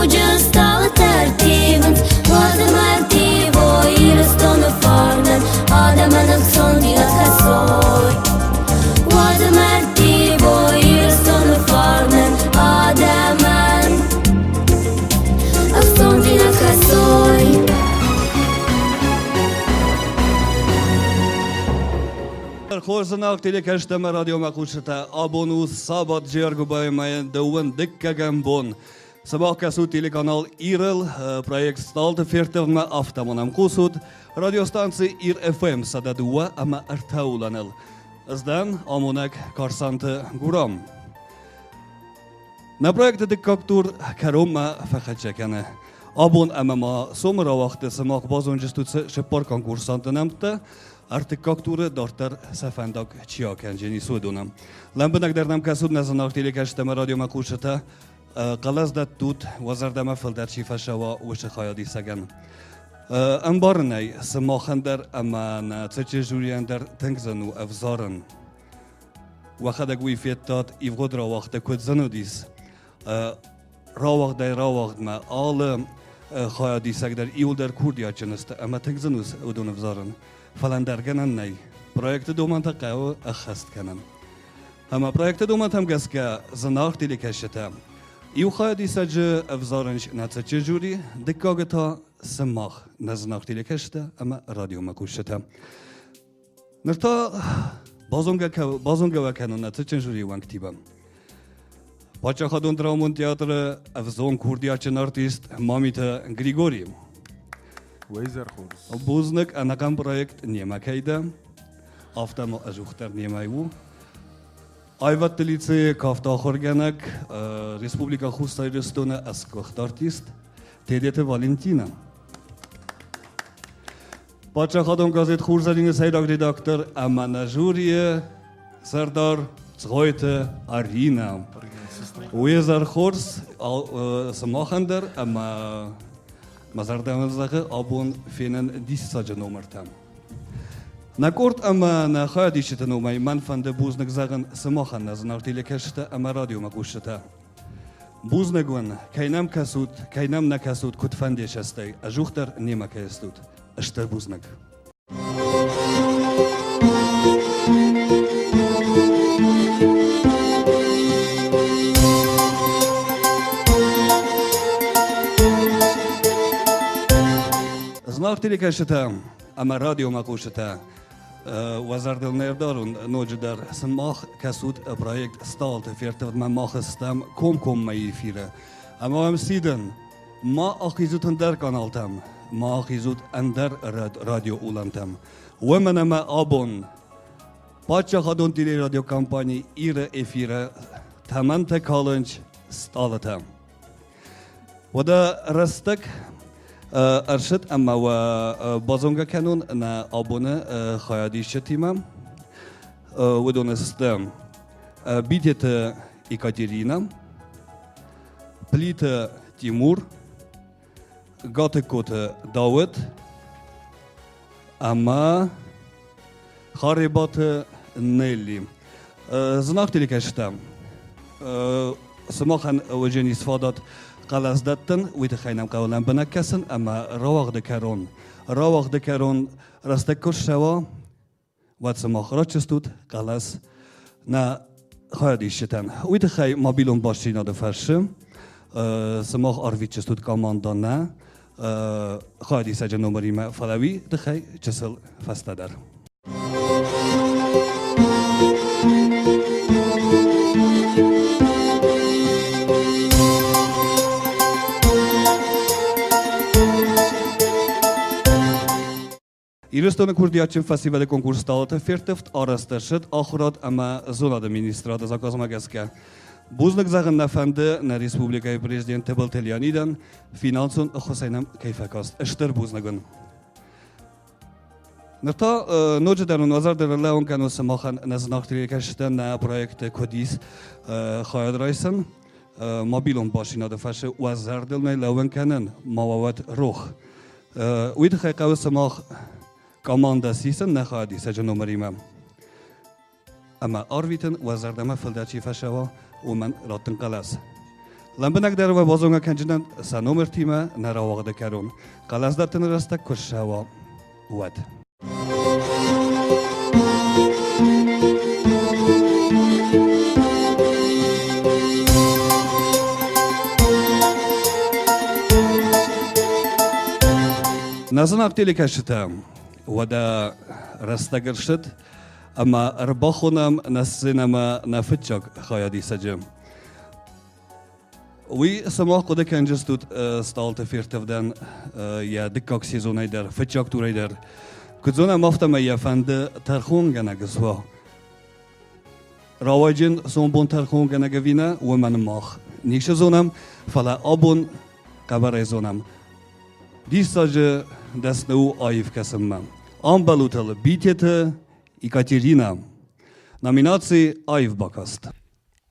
дуджы стъалытӕ ӕрттивынц, уадз ӕмӕ ӕрттивой Ирыстоны фарнӕн, адӕмӕн ӕхцондзинад хӕссой. Уадз ӕмӕ ӕрттивой Ирыстоны фарнӕн, адӕмӕн ӕхцондзинад хӕссой. Хорз зынаргъ телекӕсджытӕ ӕмӕ радиомӕхъусджытӕ, абон у сабат Джиаргуыбайы мӕйы дыууын дыккӕгӕм бон. Сымах кӕсут телеканал Ирыл, проект Сталты ферттывмӕ, афтӕ ма нӕм хъусут радиостанци Ир-ФМ 102,3 улӕныл. Ӕз дӕн амонӕг Карсанты Гурам. Нӕ проекты дыккаг тур кӕронмӕ фӕхӕццӕ кӕны. Абон ӕмӕ ма сомы рауагъды сымах базонджыстут цыппар конкурсанты нӕмттӕ, ӕртыккаг туры дарддӕр сӕ фӕндаг чи акӕндженис, уыдоны. Лӕмбынӕгдӕр нӕм кӕсут нӕ зынаргъ телекӕсджытӕ ӕмӕ радиомӕ хъусджытӕ. Хъӕлӕс дӕттут, уӕ зӕрдӕмӕ фылдӕр чи фӕцӕуа, уыцы хайадисӕгӕн. Ӕмбарынӕй, сымахӕн дӕр ӕмӕ нӕ цытджын жюрийӕн дӕр тынг зын у ӕвзарын. Уӕхӕдӕг уый федтат, ивгъуыд рауагъдты куыд зын уыдис. Рауагъдӕй рауагъдмӕ алы хайадисӕг дӕр иуылдӕр курдиатджын сты ӕмӕ тынг зын у уыдон ӕвзарын. Фӕлӕ ӕндӕр гӕнӕн нӕй. Проекты домӕнтӕ хъӕуы ӕххӕст кӕнын. Ӕмӕ проекты домӕнтӕм гӕсгӕ зынаргъ телекӕсджытӕ иу хайадисӕджы ӕвзарынц нӕ цытджын жюри, дыккагы та сымах, нӕ зынаргъ телекӕсджытӕ ӕмӕ радиомӕкусджытӕ. Ныр та базонгӕ уӕ кӕнон нӕ цытджын жюрийы уӕнгтимӕ. Паддзахадон драмон театры ӕвзонг курдиатджын артист Мамиты Григорий. Уӕзӕр хорз. Бузныг, ӕнӕхъӕн проект немӕ кӕй дӕ, афтӕ ма ӕдзухдӕр немӕ у. Аивӕдты лицейы кафты ахуыргӕнӕг, Республикӕ Хуссар Ирыстоны ӕсгуыхт артист Тедеты Валентина. Паддзахадон газет Хурзӕрин-ы сӕйраг редактор ӕмӕ нӕ жюрийы сӕрдар Цгъойты Аринӕ. Уе хорз сымахӕн дӕр ӕмӕ мӕ зӕрдӕмӕ зӕгъы абон фенӕн диссаджы номыртӕ. Нӕ къорд ӕмӕ нӕ хайадисджыты номӕй мӕн фӕнды бузныг зӕгъын сымахӕн нӕ зынаргъ телекӕсджытӕ ӕмӕ радиомӕхъусджытӕ. Бузныг уын, кӕй нӕм кӕсут, кӕй нӕм нӕ кӕсут, куыд фӕндесӕстӕй, ӕдзухдӕр немӕ кӕй стут. Стыр бузныг. Зынаргъ телекӕсджытӕ ӕмӕ радиомӕхъусджытӕ, Уӕ зӕрдыл не рдарун ноджыдӕр сымах кӕсут проект Сталты ферттывдмӕ мах стӕм комкоммӕ эфиры. Ӕмӕ уӕм сидын, ма ахизут ӕндӕр каналтӕм, ма ахизут ӕндӕр радиоулӕнтӕм. Уымӕн ӕмӕ абон паддзахадон телерадиокомпани Иры эфиры тӕмӕнтӕ калынц стъалытӕ. Уӕдӕ рӕстӕг ӕрцыд ӕмӕ уӕ базонгӕ кӕнон нӕ абоны хайадисджытимӕ. Уыдон сты Битеты Екатерина, Плиты Тимур, Гатыгкоты Дауыт ӕмӕ Харебаты Нелли. Зынаргъ телекӕсджытӕ, сымахӕн уыдзӕнис фадат хъӕлӕс дӕттын, уый тыххӕй нӕм хъӕуы лӕмбынӕг кӕсын ӕмӕ рауагъды кӕрон. Рауагъды кӕрон рӕстӕг куы ссӕуа, уӕд сымах рачыстут хъӕлӕс нӕ хайадисджытӕн. Уый тыххӕй мобилон бастдзинады фӕрцы сымах арвитджыстут командӕ нӕ хайадисӕджы номыримӕ, фӕлӕ уый тыххӕй чысыл фӕстӕдӕр. Ирыстоны курдиатджын фӕсивӕды конкурс Сталаты ферттывд арӕзт ӕрцыд Ахуырад ӕмӕ зонады министрады заказмӕ гӕсгӕ. Бузныг зӕгъын нӕ фӕнды нӕ республикӕйы президент Тыбылты Леонидӕн, финансон ӕххуысӕй нӕм кӕй фӕкаст. Стыр бузныг ын. Ныр та ноджыдӕр уын уӕ зӕрдыл ӕрлӕууын кӕнон сымахӕн нӕ зынаргъ телекӕсджытӕн нӕ проекты куыд ис хайад райсын. Мобилон бастдзинады фӕрцы уӕ зӕрдыл нӕ лӕууын кӕнын, ма уӕ уӕд рох. Уый тыххӕй хъӕуы сымах командӕ сисын нӕ хайадисӕджы номыримӕ ӕмӕ арвитын, уӕ зӕрдӕмӕ фылдӕр чи фӕцӕуа, уымӕн раттын хъӕлӕс. Лӕмбынӕгдӕр уӕ базонгӕ кӕнджынӕн сӕ номыртимӕ нӕ рауагъды кӕрон. Хъӕлӕсдӕттыны рӕстӕг куы ссӕуа, уӕд. Нӕ зынаргъ телекӕсджытӕ, уӕдӕ рӕстӕг ӕрцыд, ӕмӕ ӕрбахонӕм нӕ сценӕмӕ нӕ фыццаг хайадисӕджы. Уый сымах хъуыды кӕнджыстут Сталты ферттывдӕн йӕ дыккаг сезонӕй дӕр, фыццаг турӕй дӕр. Куыд зонӕм, афтӕмӕй йӕ фӕнды тӕрхонгӕнӕг суа. Рауайджын сомбон тӕрхонгӕнӕг ӕви нӕ, уымӕн мах ницы зонӕм, фӕлӕ абон хъӕбӕрӕй зонӕм. Диссаджы дӕсны у аив кӕсынмӕ. Амбӕлут ыл Битеты Екатерина. Номинаци «Аив бакаст».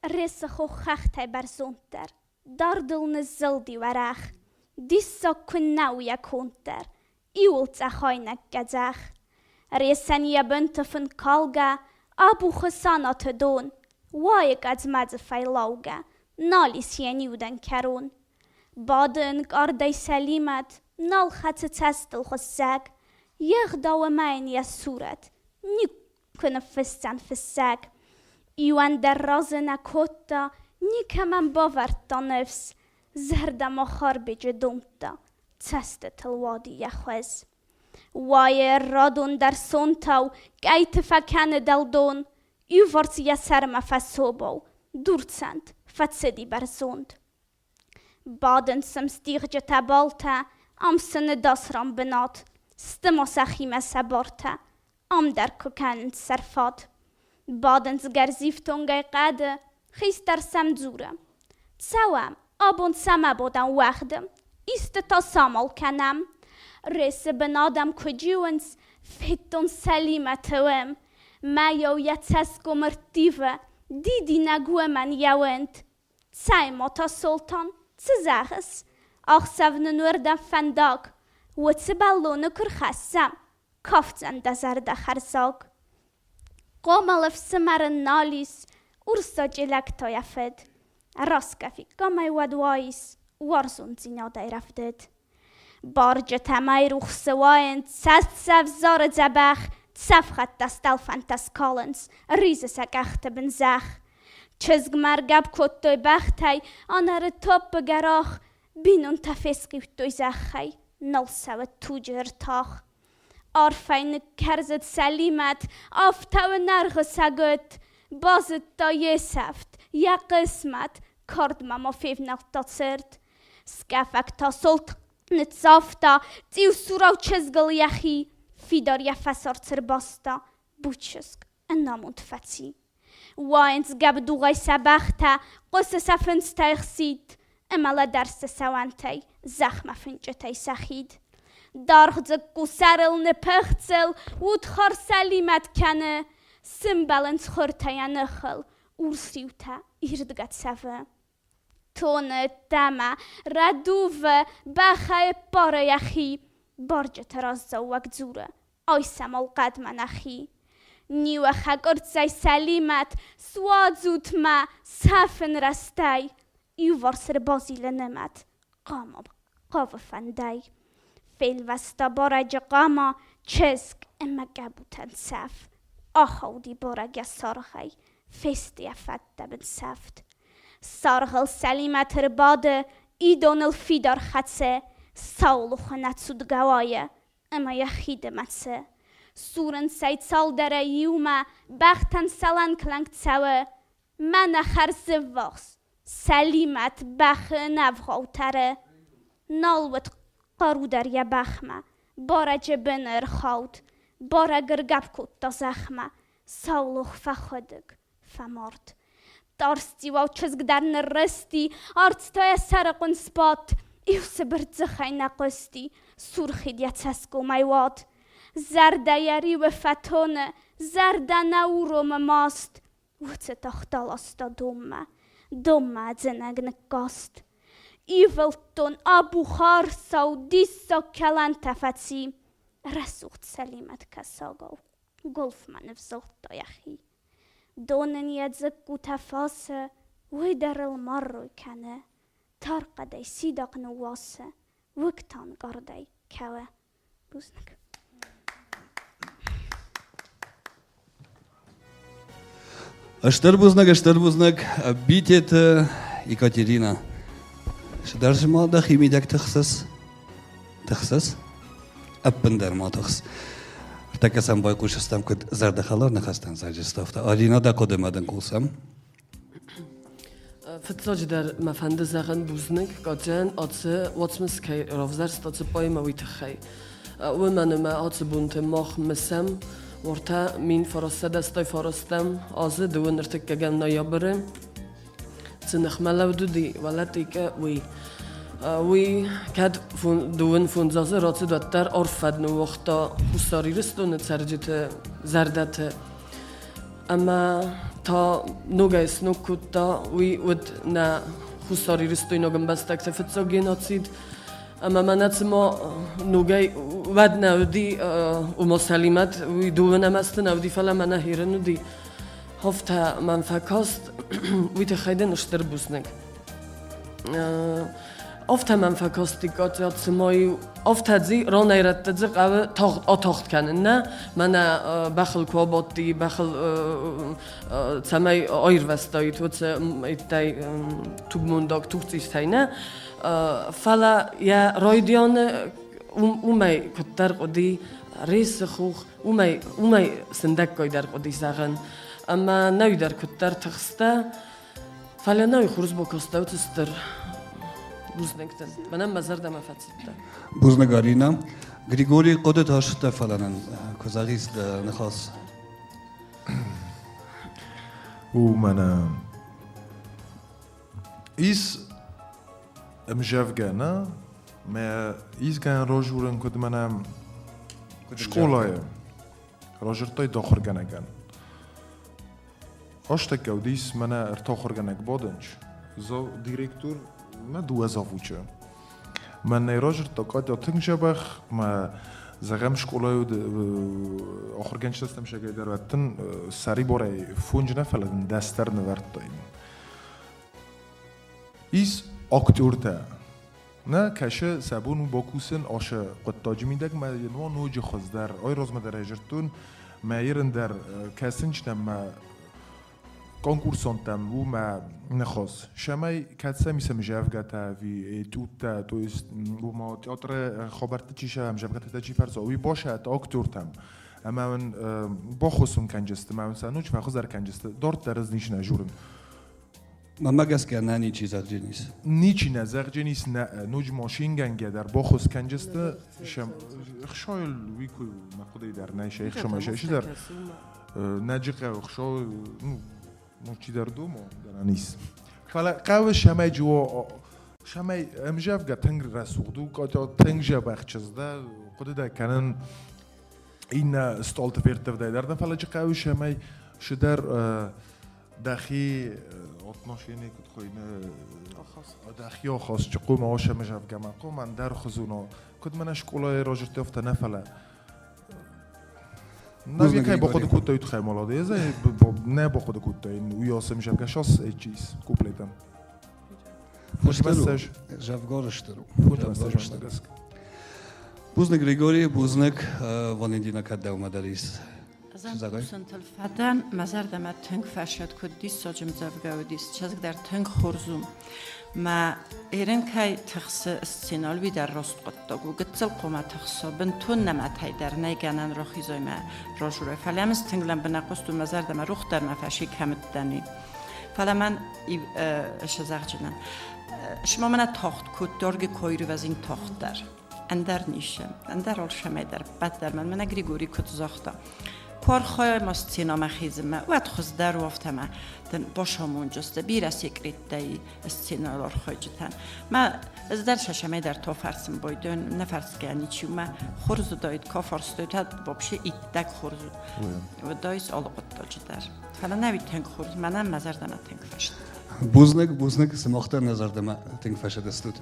Ресы хох хӕхтӕй бӕрзонддӕр, дардыл ныззылди уӕрӕх. Диссаг куыннӕ у йӕ конд дӕр, иуыл цъӕх айнӕг къӕдзӕх. Ресӕн йӕ бынты фынккалгӕ абухы Санаты дон, уайы къӕдз-мӕдзы фӕйлаугӕ, нал ис йӕ ниудӕн кӕрон. Бады ӕнкъардӕй Сӕлимӕт, нал хӕцы цӕстыл хуыссӕг, йе гъдау ӕмӕ йын йӕ сурӕт никуы ныффысдзӕн фыссӕг. Иуӕн дӕр разы нӕ кодта, никӕмӕн бавӕрдта ныфс, зӕрдӕ Махарбеджы домдта, цӕстытыл уади йӕ хуыз. Уайы радон дӕр сонтау, кӕйты фӕкӕны дӕлдон, иуварс йӕ сӕрмӕ фӕсобау, дурцӕнд фӕцыди бӕрзонд. Бадынц сӕм стигъджытӕ балтӕ, ам сын ӕдасран бынат, сты ма сӕхимӕ сӕ бартӕ, ам дӕр куы кӕнынц сӕрфат. Бадынц гӕрзифтонгӕй хъӕды, хистӕр сӕм дзуры: Цӕуӕм, абон цӕмӕ бодӕн уӕгъды, исты та самал кӕнӕм. Ресы бын адӕм куы джиуынц, федтон Сӕлимӕты уым. Мӕйау йӕ цӕсгом ӕрттивы, дидинӕг уымӕн йӕ уынд. Цӕй-ма Тасолтан, цы зӕгъыс? Ахсӕв нын уырдӕм фӕндаг. Уыцы бӕлоны куы рхӕссӕм, кафдзӕн дӕ зӕрдӕ хӕрзаг. Хъомыл ӕфсымӕр ын нал ис, урсаджы лӕг та йӕ фыд. Раскъӕфиккам ӕй уӕд уаис, уарзондзинадӕй рӕвдыд. Барджытӕ мӕйрухсы уайынц, цӕст сӕвзӕры дзӕбӕх, цӕфхӕдтӕ стӕлфӕнтӕ скалынц, ризы сӕ къӕхты бын зӕхх. Чызгмӕ ӕргӕпп кодтой бӕхтӕй, анӕры топпы гӕрах, бинонтӕ фесхъиудтой зӕххӕй, нал цӕуы туджы ртах. Арфӕй ныккӕрзыд Сӕлимӕт, афтӕ уынӕргъы сӕгуыт, базыдта йе сӕфт, йӕ хъысмӕт, кардмӕ ма февнӕлдта цырд. Скъӕфӕг Тасолт ныццавта, цъиусурау чызгыл йӕхи, фидар йӕ фӕсарц ӕрбаста, бучызг ӕнамонд фӕци. Уайынц гӕбдугъӕй сӕ бӕхтӕ, хъуысы сӕ фындзтӕй хситт, ӕмӕ лӕдӕрсы сӕ уӕнтӕй, зӕхмӕ фынчытӕй сӕ хид. Даргъдзыкку сӕрыл ныпыхцыл, удхар Сӕлимӕт кӕны, сымбӕлынц хуртӕ йӕ ныхыл, урс риутӕ ирдгӕ цӕвы. Тоны ӕддӕмӕ, рӕдувы, бӕхӕй ӕппары йӕхи, барджыты раздзӕуӕг дзуры, айсӕм ӕлхъӕдмӕ нӕхи. Ниуӕ хӕкъуырццӕй Сӕлимӕт, суадзут мӕ, сӕфын рӕстӕй. Иуварс ӕрбазилы нымӕт, хъама хъавы фӕндӕй. Фелвӕста барӕджы хъама, чызг ӕмӕ гӕбутӕн цӕф. Ахауди барӕг йӕ саргъӕй, фесты йӕ фӕдтӕ бынсӕфт. Саргъыл Сӕлимӕт ӕрбады, идоныл фидар хӕцы, саулохы нӕ цудгӕ уайы ӕмӕ йӕ хиды мӕцы. Сурынц ӕй цалдӕрӕй иумӕ, бӕхтӕн сӕ лӕнк-лӕнк цӕуы. Мӕнӕ хӕрзыввахс Сӕлимӕт бӕхы ӕнӕвгъау тӕры. Нал уыд хъару дӕр йӕ бӕхмӕ, барӕджы быны ӕрхауд, барӕг ӕргӕпп кодта зӕхмӕ, саулох фӕхуыдыг, фӕмард. Тарстиуау чызг дӕр ныррызти, арц та йӕ сӕрыхъуын сбадт, иу цыбыр дзыхӕй нӕ хъуысти, сурхид йӕ цӕсгомӕй уад. Зӕрдӕ йӕ риуы фӕтоны, зӕрдӕ нӕ уромы маст, Уыцы тахт аласта донмӕ, донмӕ ӕдзынӕг ныккаст. Ивылдтон абухар сау диссаг кӕлӕнтӕ фӕци. Рӕсугъд Сӕлимӕт кӕсагау гуылфмӕ нывзылдта йӕхи. Дон ын йӕ дзыккутӕ фасы, уый дӕр ыл маррой кӕны. Тар хъӕдӕй Сидахъ ныууасы, Уыг та нкъардӕй кӕуы. Бузныг. Стыр бузныг, стыр бузныг, Битеты Екатерина. Цыдӕр ма дӕхи мидӕг тыхсыс? Тыхсыс? Ӕппындӕр ма тыхс. Ӕртӕккӕ сӕм байхъусыстӕм, куыд зӕрдӕхӕлар ныхӕстӕн саджыстӕфтӕ. Алина, дӕ хъуыдымӕ дын хъусӕм. Фыццаджыдӕр мӕ фӕнды зӕгъын бузныг Катяйӕн ацы уацмыс кӕй равзӕрста цыппаимӕ, уый тыххӕй. Уымӕн ӕмӕ ацы бонты мах мысӕм уартӕ 1989 азы дыууын ӕртыккӕгӕм ноябры цы ныхмӕлӕуд уыди уӕлӕтъикӕ, уый. Уый кӕд дыууын фондз азы рацыд, уӕддӕр арф фӕд ныууагъта Хуссар Ирыстоны цӕрджыты зӕрдӕты. Ӕмӕ та ногӕй сног кодта, уый уыд нӕ хуссарирыстойнаг ӕмбӕстӕгты фыццаг геноцид. Ӕмӕ мӕнӕ цыма ногӕй уӕд нӕ уыди, ома Сӕлимӕт, уый дыууын ӕмӕ нӕ уыди, фӕлӕ мӕнӕ херын уыди. Афтӕ мӕм фӕкаст, уый тыххӕй дын стыр бузныг. Афтӕ мӕм фӕкасти, Катя, цыма-иу афтӕ дзи ранӕй-рӕтты дзы хъӕуы тагъд атагъд кӕнын, нӕ? Мӕнӕ бӕхыл куы абадти, бӕхыл цӕмӕй аирвӕзтаид уыцы иттӕй тугмондаг тугцъиртӕй, нӕ? Фӕлӕ йӕ райдианы уымӕй куыддӕр хъуыди Ресы хох, уымӕй, уымӕй сындӕггай дӕр хъуыди зӕгъын. Ӕмӕ нӕуи дӕр куыддӕр тыхстӕ, Фӕлӕ нӕ хорз бакастӕуты стыр бузныг дын. Мӕнӕн мӕ зӕрдӕмӕ фӕцыдтӕ. Бузныг, Арина. Григорий хъуыдытӕ сты, фӕлӕ нын куы зӕгъис дӕ ныхас. У мӕнӕ ис ӕмзӕвгӕ, нӕ? Мӕ изгӕн рожурын куыд мӕнӕ скъолайы рожырдтой дохуыргӕнӕгӕн. Астӕккӕ уыдис мӕнӕ ӕртӕхуыргӕнӕг бадӕнч, директор мӕ дыууӕ завучы. Мӕнӕй разырдта Катя тынг дзӕбӕх, мӕ зӕгъӕм скъолайы уыд ахуыргӕнджытӕ стӕм сӕгӕй дӕр уӕдтын сӕрибарӕй фонджы нӕ, фӕлӕ дын дӕс дӕр нывӕрдтаин. Ис актертӕ. Нӕ кӕсы, сӕ бон у бакусын ашы хъуыддаджы мидӕг мӕ йын уа ноджы хуыздӕр. Ай размӕ дӕр ӕй зыдтон, мӕ ерын дӕр кӕсынджытӕм мӕ конкурсанттӕм у мӕ ныхас. Сӕмӕй кӕд сӕм ис ӕмзӕвгӕтӕ ӕви этюдтӕ, то есть уымӕ театры хабӕртты чи сӕ ӕмзӕвгӕтӕ чи фӕрса, уый басӕтт актертӕм. Ӕмӕ уын баххуыс уын кӕнджысты, мӕ уын сӕ ноджы фӕхуыздӕр кӕнджысты. Дарддӕр ӕз ницы нӕ журын. Мӕнмӕ гӕсгӕ нӕ ничи зӕгъдженис. Ничи нӕ зӕгъдженис, нӕ ноджы машингӕнгӕ дӕр баххуыс кӕнджысты. Хсойыл уый куы мӕ хъуыдыйы дӕр нӕй, сӕ хсомӕ сӕ дӕр. Нӕджы хъӕуы хсо, ну, ну чидӕр домо гӕнӕн ис. Фӕлӕ хъӕуы сӕмӕй джио сӕмӕй ӕмзӕвгӕ тынг рӕсугъд у, Катя тынг дзӕбӕх чызг дӕ, хъуыды дӕ кӕнын иннӕ стъолты ферттывдӕй дӕр, фӕлӕ джы хъӕуы сӕмӕй шыдӕр Дӕхи отношение куыд хуыйны? Дӕхи ахаст чи хъуамӕ ӕмзӕвгӕмӕ, хъуамӕ ӕндӕр хуызон куыд мӕнӕ скъолайы разырдтай, афтӕ нӕ, фӕлӕ Нӕ кӕй бахъуыды кодтай, уый тыххӕй молодец, нӕ бахъуыды кодтай, уый ацы ӕмзӕвгӕ сас чиз куплетӕн. Зӕвгар стыр у. Бузныг, Григорий, бузныг, Валентина, кӕд дӕумӕ дӕр ис. Ӕз фӕдӕн, мӕ зӕрдӕмӕ тынг фӕсад, куыд диссаджы ӕмдзӕвгӕ уыдис, чызг дӕр тынг хорз у. Мӕ Эренкӕй тыхсы сценал уый дӕр раст хъуыддаг у. Гыццыл хъуамӕ тыхса, бынтон нӕмӕтӕй дӕр нӕй гӕнӕн рахизой мӕ разурой. Фӕлӕ мын тынг лӕмбынӕг хъуыст у, мӕ зӕрдӕмӕ рух дӕр мӕ фӕси кӕмыдтӕн и. Фӕлӕ мӕн зӕгъджынӕн. Шма мӕнӕ тагъд кодтой, койрывӕзин тагъддӕр. Ӕндӕр нишы, ӕндӕр алшӕмӕй дӕр, ппӕт дӕр мӕн мӕнӕ Григорий куыд загъта. Куы архайай ма сценӕмӕ хизынмӕ, уӕд хуыздӕр у афтӕмӕ дын бацамонджысты бирӕ секреттӕй сценӕйыл архайджытӕн. Мӕ ӕз дӕр сӕ дӕр то фӕрсын бойдон, нӕ фӕрсгӕ ничи у, мӕ хорз уыдаид, ка фарстой, та вообще иттӕг хорз уыдаид алы хъуыддаджы дӕр. Фӕлӕ нӕ уый тынг хорз, мӕнӕн мӕ зӕрдӕмӕ тынг фӕст. Бузныг, бузныг, сымах дӕр нӕ зӕрдӕмӕ тынг фӕсыдыстут.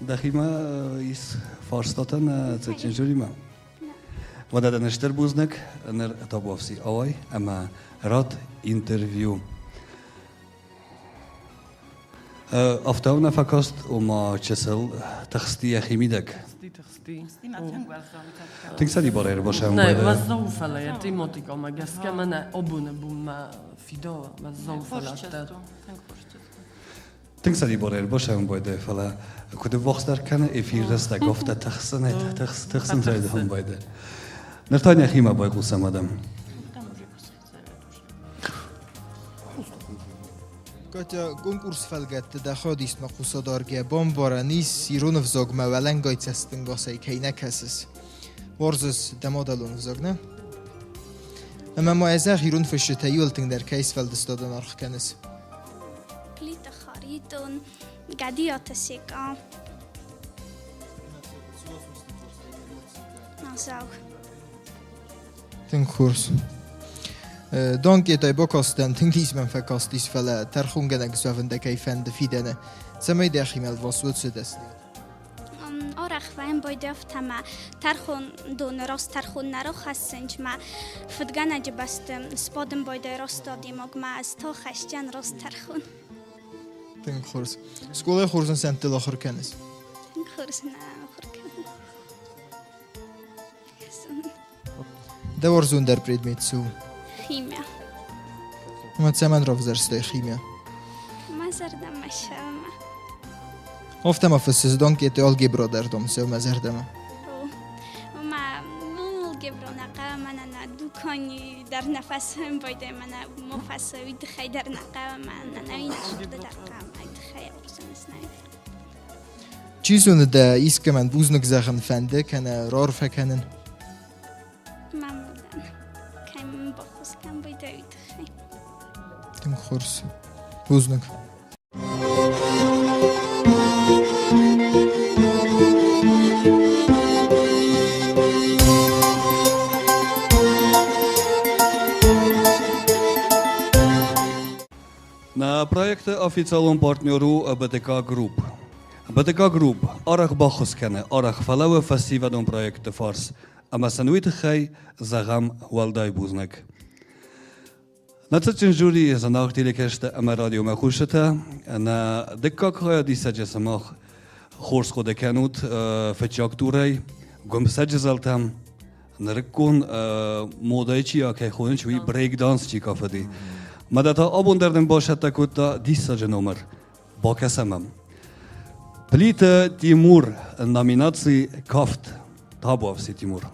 Дӕхимӕ ис фарстатӕ нӕ цытджын жюримӕ? Уӕдӕ дын стыр бузныг, ныр табуафси ауай ӕмӕ рад интервью. Афтӕ нӕ фӕкаст, ома чысыл тыхсти йӕхимидӕг. Тыхсти. Тынг сӕрибарӕй ӕрбасӕм. Нӕ, уӕззау фӕлӕ йӕ тематикӕмӕ гӕсгӕ мӕнӕ абоны бонмӕ фидауы уӕззау фӕлӕ. Тынг сӕрибарӕй ӕрбасӕм байдайы, фӕлӕ куыд ӕввахсдӕр кӕны эфир рӕстӕг, афтӕ тыхсынӕй тыхсын райдыдтон байдайы. Ныр та нӕхимӕ байхъусӕм адӕм. Катя, конкурс фӕлгӕтты дӕ хадисмӕ хъусадаргӕ бамбарӕн ис, ирон ӕвзагмӕ уӕлӕнгай цӕстӕнгасӕй кӕй нӕ кӕсыс. Уарзыс дӕ мадӕлон ӕвзаг, нӕ? Ӕмӕ ма ӕзӕгъ ирон фысджытӕ иуыл тынгдӕр кӕй сфӕлдыстадӕн аргъ кӕныс? Плиты Харитон, Гӕдиаты Секъа. Азау. Тынг хорз. Донкъетӕй бакастӕн, тынг дис мӕм фӕкастис, фӕлӕ тӕрхонгӕнӕг суӕвын дӕ кӕй фӕнды фидӕны, цӕмӕй дӕхимӕ ӕлвас уыцы дӕсныйад. Арӕх вӕййын ӕмӕ тӕрхондоны раст тӕрхон нӕ рахӕссынц, мӕ фыдгӕнӕджы бӕсты сбадын байдайы раст адӕймагмӕ, ӕз та хӕсджын раст тӕрхон. Тынг хорз. Скъолайы хорз нысӕнттыл ахуыр кӕныс? Тынг хорз нӕ ахуыр кӕнын. Дӕ уарзондӕр предмет цы у? Химия. Ӕмӕ цӕмӕн равзӕрстай химия? Мӕ зӕрдӕмӕ сӕумӕ. Афтӕ ма фыссыс донкеты алгебра дӕр дом сӕумӕ зӕрдӕмӕ. Мӕ алгебра нӕ хъӕуы, мӕнӕ нӕ дукани дӕр нӕ фӕсӕм байдайы, мӕнӕ мо фӕсӕуи тыххӕй дӕр нӕ хъӕуы, мӕнӕ нӕ иннӕ сырды дӕр хъӕуы, тыххӕй ӕвзӕрынц нӕ. Чи зоны дӕ искӕмӕн бузныг зӕгъын фӕнды кӕнӕ раарфӕ кӕнын? Мӕ мадӕн, кӕй мын баххуыс кӕн байдайы тыххӕй. Тынг хорз. Бузныг. Нӕ проекты официалон партнер у БТК Group. БТК Group арӕх баххуыс кӕны, арӕх фӕлӕууы фӕсивӕдон проектты фарс, ӕмӕ сын уый тыххӕй зӕгъӕм уӕлдай бузныг. Нӕ цытджын жюри зынаргъ телекӕсджытӕ ӕмӕ радиомӕ хъусджытӕ, нӕ дыккаг хайадисӕджы сымах хорз хъуыды кӕнут фыццаг турӕй гуымсӕджы зӕлтӕм нырыккон модӕйы чи кӕй хонынц, уый брейк-данс чи кафыди. Мадӕ та абон дӕр нын басӕттӕ кодта диссаджы номыр. Бакӕсӕм ӕм. Плиты Тимур номинаци «Кафт». Табуафси, Тимур.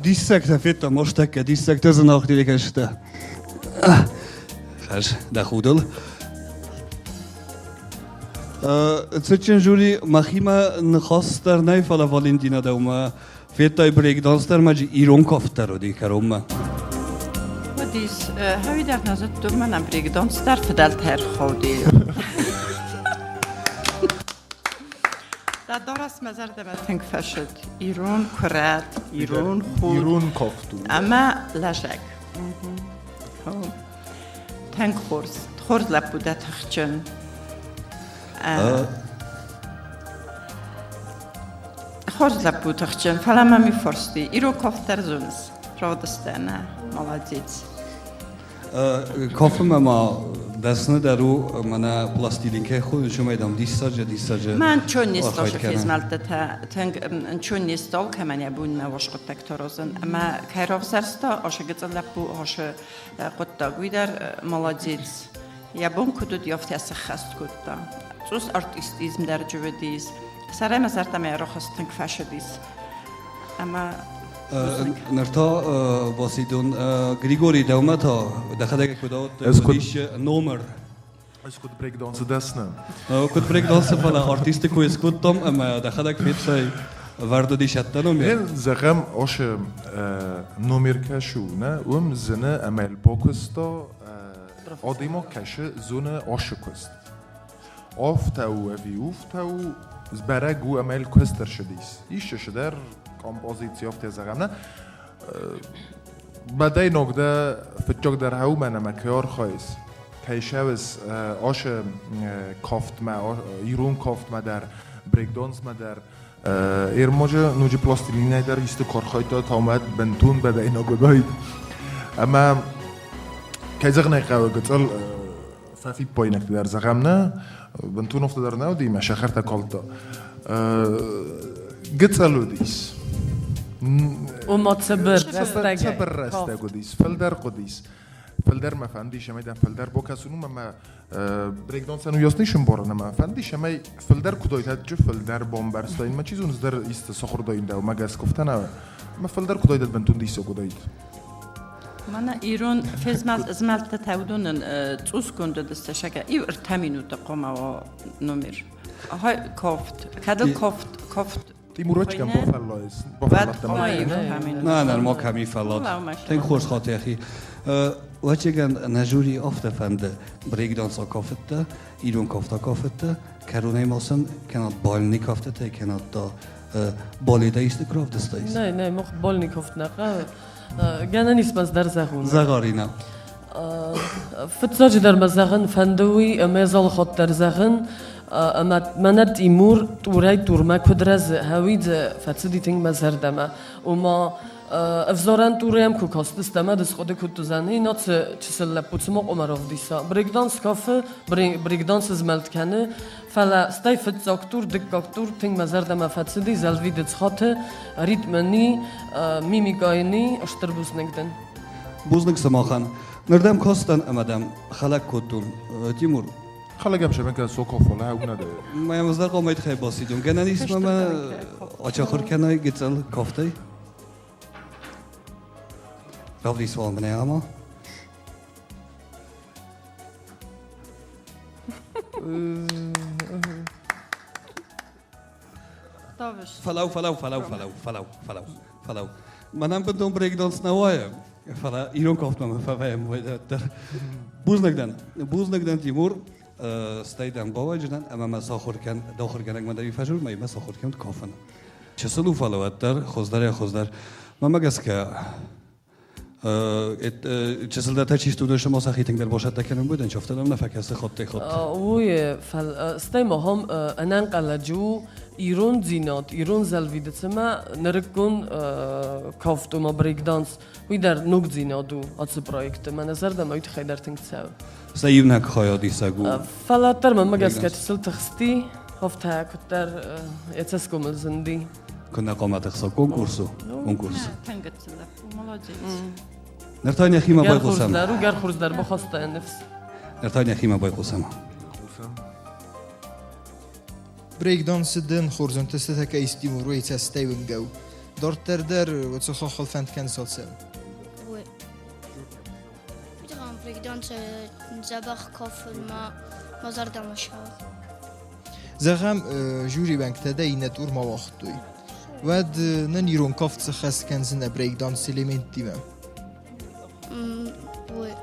Диссӕгтӕ федтам ӕстӕккӕ, диссӕгтӕ зынаргъ телекӕсджытӕ. Хӕрз дӕ худыл. Цытджын жюри, мӕхимӕ ныхас дӕр нӕй, фӕлӕ Валентина дӕумӕ федтай брейкданс дӕр ма ирон кафт дӕр уыди кӕронмӕ. Уыдис, хауи дӕр нӕ зыдтон, мӕнӕн брейкданс дӕр фыдӕлтӕ ӕрхауди. Дӕ дарӕс мӕ зӕрдӕмӕ тынг фӕцыд. Ирон куырӕт, ирон худ. Ирон кофт у. Ӕмӕ лӕзӕг. Тынг хорз. Хорз лӕппу дӕ тыхджын. Хорз лӕппу тыхджын, фӕлӕ мӕм и фӕрсти. Ирон кофт дӕр зоныс. Родыстӕ, нӕ, молодец. Кофемӕ ма Дӕсныдӕр у мӕнӕ пластилин кӕй хонынц, уымӕй дам диссаджы, диссаджы Мӕ нчон не стал архайд кӕны. фезмӕлдтытӕ тынг нчон не стал, кӕмӕн йӕ бон нӕ уаз хъуыддӕгтӕ аразын. Ӕмӕ кӕй равзӕрста, ашы гыццыл лӕппу ашы хъуыддаг, уый дӕр молодец. Йӕ бон куыд уыд, афтӕ сӕххӕст кодта. Цъус артистизм дӕр уыдис. Сӕрӕй мӕ зӕрдӕмӕ рохс тынг фӕцыдис. Ӕмӕ Ныр та Васидон Григорий дӕумӕ та дӕхӕдӕг куыд ауыдтай, уыдис номыр. Ӕз куыд брейкдансы дӕсны. Куыд брейкдансы, фӕлӕ артисты куы скодтам ӕмӕ дӕхӕдӕг федтай, вӕрд уыдис ӕддӕ номер. Зӕгъӕм, ошы номер кӕсы, нӕ, уым зыны ӕмӕ бакуыста адӕймаг кӕсы зоны ошы куыст. Афтӕ у ӕви уфтӕ у, сбӕрӕг у ӕмӕ йыл куыст ӕрцыдис. Ис цыдӕр композици, афтӕ зӕгъӕм, нӕ? Бӕдӕйнаг дӕ фыццагдӕр уымӕн ӕмӕ кӕй архайыс, кӕй цӕуыс ацы кафтмӕ, ирон кафтмӕ дӕр, брейкдансмӕ дӕр. Ермоджы ноджы пластилинӕй дӕр исты куы архайдта, та уымӕ бынтон бӕдӕйнаг уыдаид. Ӕмӕ, кӕй зӕгъын ӕй хъӕуы, гыццыл фӕфиппаинӕгтӕ дӕр зӕгъӕм нӕ, бынтон афтӕ дӕр нӕ уыди, мӕ сахартӕ калдта. Гыццыл уыдис. Ома цыбыр рӕстӕгӕй. Цыбыр рӕстӕг уыдис, фылдӕр хъуыдис. Фылдӕр мӕ фӕндис, ӕмӕ дӕм фылдӕр бакӕсын ӕмӕ мӕ брейкдансӕн уыйас не сӕмбарын ӕмӕ фӕндис, ӕмӕ фылдӕр куыд айтӕджы фылдӕр бамбӕрстаин, мӕ чи зоны, цыдӕр исты сахуырдаин дӕумӕ гӕсгӕ афтӕ нӕ, мӕ фылдӕр куыд айтӕд бынтон диссаг уыдаид. Мӕнӕ ирон фезмӕлдтытӕ уыдонӕн цъусгонд уыдысты сӕгӕ иу ӕртӕ минуты хъуамӕ уа номер. Ахай кофт. Кӕд кофт, кофт. Тимурочкӕн бафӕллайыс. На, нӕ, ма кӕми фӕллад. Тынг хорз хатӕхи. Уӕчегӕн нӕ жюри афтӕ фӕнды брейкданс акафыдта, ирон кафт акафыдта, кӕронӕй ма сын кӕнӕ бальный кафтытӕ, кӕнӕ та балетӕй исты куы равдыстаис? Нӕ, нӕ, мах бальный кафт нӕ хъӕуы. Гӕнӕн ис мӕ дӕр зӕгъун. Зӕгъарина. Фыццаджыдӕр мӕ зӕгъын фӕнды уый, ӕмӕ залхатт дӕр зӕгъын, ӕмӕ мӕнӕ Тимур турӕй турмӕ куыд рӕзы, хӕуидзы фӕцыди тынг мӕ зӕрдӕмӕ. Ома ӕвзарӕн турӕм куы кастысты ӕмӕ ды схъуыды куыд уыдзӕни, нацы чысыл лӕппу цыма къуымӕ равдиса. Брейкданс кафы, брейкдансы змӕлд кӕны, Фӕлӕ стӕй фыццаг тур, дыккаг тур тынг мӕ зӕрдӕмӕ фӕцыди, зӕлвиды цхаты, ритмы ни, мимикӕйы ни, стыр бузныг дын. Бузныг сымахӕн. Ныр дӕм кастӕн ӕмӕ дӕм хӕлӕг кодтон. Тимур. Хӕлӕг ӕм шемӕ сокофола уна дӕ. Мӕ мыздӕр къомӕй тыххӕй басидон. Гӕнӕн ис мӕ ачахуыр кӕнай гыццыл кафтӕй? Равдис уал мын ӕма. Фӕлӕу, фӕлӕу, фӕлӕу, фӕлӕу, фӕлӕу, фӕлӕу, фӕлӕу. Мӕнӕн бынтон брейкданс нӕ уайы, фӕлӕ ирон кафтмӕ мӕ фӕвӕйӕм уӕддӕр. Бузныг дӕн. Бузныг дӕн, Тимур. Стӕй дӕм бауайджынӕн ӕмӕ мӕ сахуыр кӕн, дохыргӕнӕгмӕ дӕр фӕзур, мӕ сахуыр кӕн кафын. Чысыл у, фӕлӕ уӕддӕр хуыздӕрӕй хуыздӕр. Мӕмӕ гӕсгӕ Чысылдӕртӕ чи сты, уыдон сӕ сӕхи тынгдӕр босӕттӕ кӕнын будӕн, афтӕ нӕм нӕ фӕкӕсы хаттӕй хатт. Уый, фӕл стӕй ма ахӕм ӕнӕнхъӕлӕджы у ирондзинад, ирон зӕлвидыцымӕ нырыккон кафт, ома брейкданс, уый дӕр ногдзинад у ацы проекты. Мӕнӕ зӕрдӕмӕ уый тыххӕй дӕр тынг цӕуы. Сӕ иунӕг хайадисӕг у. Фӕлӕ дӕр мӕнмӕ гӕсгӕ чысыл тыхсти, афтӕ куыддӕр йӕ цӕсгомыл зынди. Куынӕ хъуамӕ тыхса конкурс у, конкурс. Тынг Молодец. Ныр та нӕхимӕ байхъусӕм. Гӕрхурз дӕр бахаста йӕ ныфс. Ныр та нӕхимӕ байхъусӕм. Брейкдансы дын хорз ӕнтыстытӕ кӕй стимур цӕстӕй уынгӕу. Дарддӕр дӕр уыцы хохыл фӕнд кӕн социал. Брейкдансы дзӕбӕх кафын мӕ зӕрдӕмӕ цӕуы. Зӕгъӕм, жюри уӕнгтӕ дӕ иннӕ турмӕ уагътой. Уӕд нын ирон кафт сыххӕст кӕндзынӕ брейкданс элементтимӕ. Уый.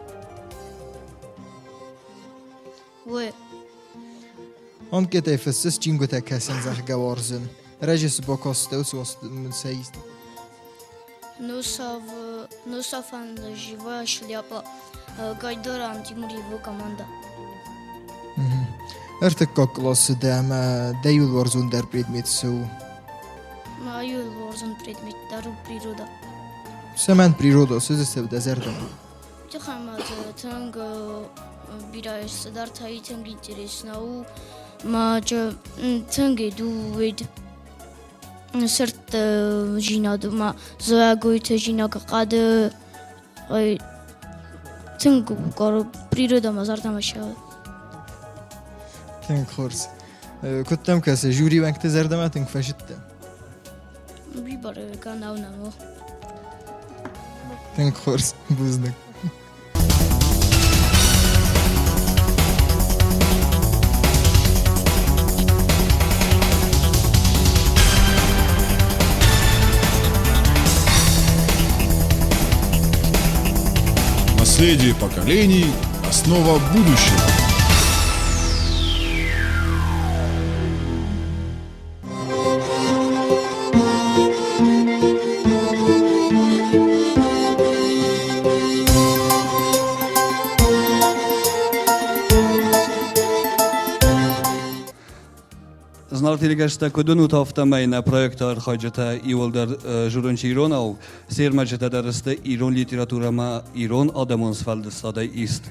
Уый. Анкетӕй фыссыс чингуытӕ кӕсын, зӕгъгӕ, уарзын. Раджы цы бакастӕ, уыцы сӕ Носов, Носовӕн живая шляпа, Гайдаран Тимур его команда. Ӕртыккаг къласы дӕ ӕмӕ дӕ иуыл уарзондӕр предмет цы у? Мӕ иуыл уарзон предмет дӕр у природа. Цӕмӕн природа, цы дзы цӕуы дӕ зӕрдӕмӕ? Тыхӕмӕ дзы тынг Бирӕ цыдӕртӕ тынг интересно у. Ма тынг иду уид сырдты зинад ма зайӕгойты зинаг хъӕды тынг природа мӕ зӕрдӕмӕ сӕ. Тынг хорз. Куыд дӕм кӕсы, жюри уӕнгты зӕрдӕмӕ тынг фӕзыдтӕ? Бибары канал намо. Тынг хорз, бузныг. Наследие поколений – основа будущего. Зынаргъ телегӕстӕ, куыд уынут, афтӕмӕй нӕ проекты архайджытӕ иууылдӕр зурынч иронау, се рмӕджытӕ дӕр сты ирон литературӕмӕ ирон адӕмон сфӕлдыстадӕй ист.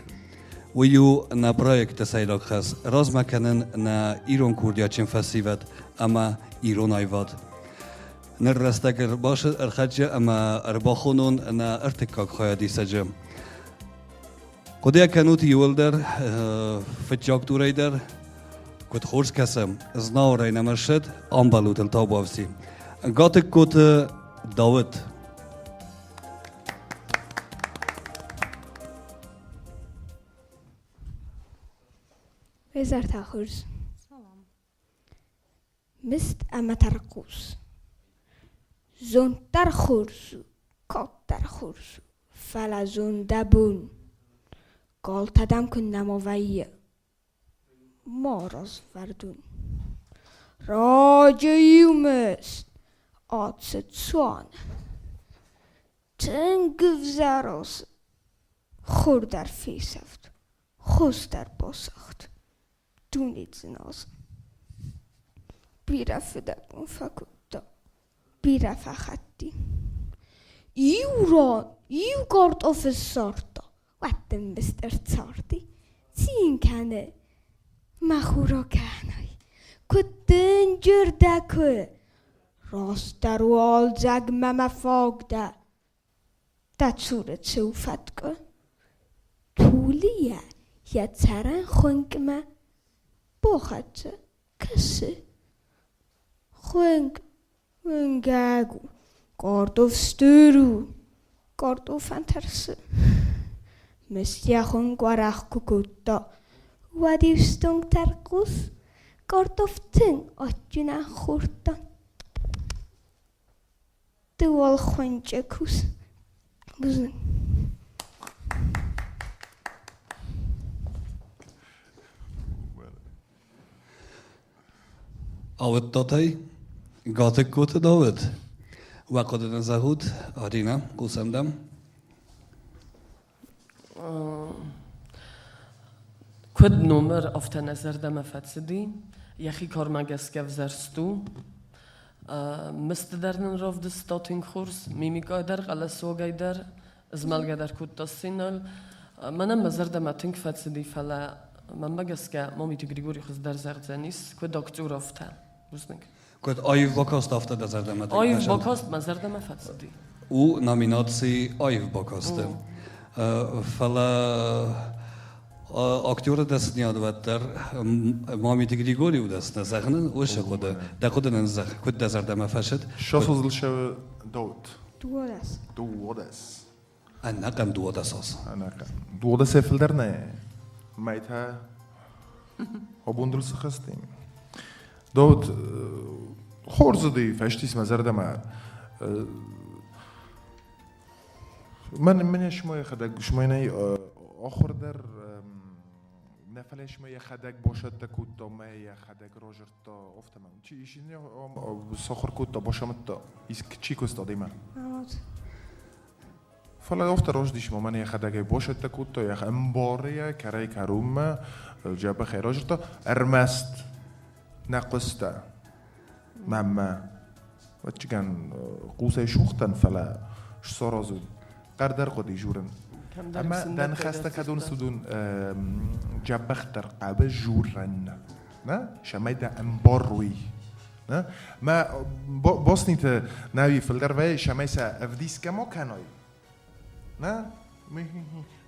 Уый у нӕ проекты сӕйраг хӕс – размӕ кӕнын нӕ ирон курдиатджын фӕсивӕд ӕмӕ ирон аивад. Ныр рӕстӕг ӕрхӕццӕ ӕмӕ ӕрбахонон нӕ ӕртыккаг хайадисӕджы. Хъуыдыйӕ кӕнут иууылдӕр фыццаг турӕй дӕр, куыд хорз кӕсӕм, Знауырӕй нӕм ӕрсыд, амбӕлут ыл табуафси. Гатыккоты Дауыт. Уе хорз. Мыст ӕмӕ тӕрхъус. Зонд дӕр хорз у, кад дӕр хорз у, фӕлӕ зондӕбон. Галтӕ дӕм куыннӕма вӕййы, марадз уӕрдон. Раджы-иу мыст ацыд цуаны. Тынг ӕвзӕр ацыд, хур дӕр фесӕфт, хос дӕр басыгъд. Дуне дзыназы. Бирӕ фыдӕбон фӕкодта, бирӕ фӕхатти. Иу ран иу картофы ссардта, уӕд дын мыст ӕрцарди. Цин кӕны, мӕ хур акӕнай, куыд дынджыр дӕ куы! Растдӕр уалдзӕгмӕ мӕ фаг дӕ. Дӕ цуры цы у фӕткъуы? Тулы йӕ йӕ цӕрӕн хуынкъмӕ бахӕццӕ, кӕсы. Хуынкъ уынгӕг у, картоф стыр у, картофӕн тӕрсы. Мыст йӕ хуынкъ уӕрӕх куы кодта, уӕд-иу стонг тӕрхъус картоф тынг адджынӕн хордта. Ды уал хуынчъы кус. Бузныг. Ауыдтат ӕй? Гатыгкоты Дауыт. Уӕ хъуыды нын зӕгъут, Аринӕ, хъусӕм дӕм. Куыд номыр, афтӕ нӕ зӕрдӕмӕ фӕцыди, йӕхи кармӕ гӕсгӕ ӕвзӕрст у. Мысты дӕр нын равдыста тынг хорз, мимикӕ дӕр, хъӕлӕсуагӕй дӕр, змӕлгӕ дӕр кодта сценӕйыл. Мӕнӕн мӕ зӕрдӕмӕ тынг фӕцыди, фӕлӕ мӕнмӕ гӕсгӕ Мамиты Григорий хуыздӕр зӕгъдзӕнис, куыд актер, афтӕ. Бузныг. Куыд аив бакаст, афтӕ дӕ зӕрдӕмӕ тынг Аив бакаст мӕ зӕрдӕмӕ фӕцыди. У номинаци аив бакасты. Фӕлӕ актеры дӕсныйад уӕддӕр Мамиты Григорий у дӕсны зӕгъынӕн уыцы хъуыды. Дӕ хъуыды нын зӕгъ, куыд дӕ зӕрдӕмӕ фӕцыд? Ссасозыл Дауыт. Дуодӕс. Дуодӕс. Ӕнӕхъӕн 12 аз. Ӕнӕхъӕн. Дуодӕсӕй фылдӕр нӕ. Мӕйтӕ абон дыл цы хӕсти? Дауыт, хорз уыди, фӕстис мӕ зӕрдӕмӕ. Мӕн мӕнӕ шума йӕхӕдӕг, шума нӕй ахуыр дӕр нӕ фӕлӕ шума йӕхӕдӕг босӕттӕ кодта, мӕ йӕхӕдӕг разырдта, афтӕмӕй. Чи ис сахуыр кодта, басамыдта, чи куыста демӕ? Фӕлӕ афтӕ раздис ма мӕн йӕхӕдӕгӕй басӕттӕ кодта, йӕ ӕмбары йӕ кӕрӕй-кӕронмӕ дзӕбӕхӕй разырдта, ӕрмӕст нӕ хъуыста мӕнмӕ. Ӕвӕццӕгӕн, хъусӕй сугътӕн, фӕлӕ саразын хъӕрдӕр хъуыди журын. Ӕмӕ дӕ ныхӕстӕ кӕдон цудун джабӕхдӕр хъӕбы журӕн, нӕ? Сӕмӕй дӕ ӕмбаруй. Нӕ? Мӕ босниты нӕуи фылдӕр вӕййы, сӕмӕй сӕ ӕвдисгӕ ма кӕной. Нӕ?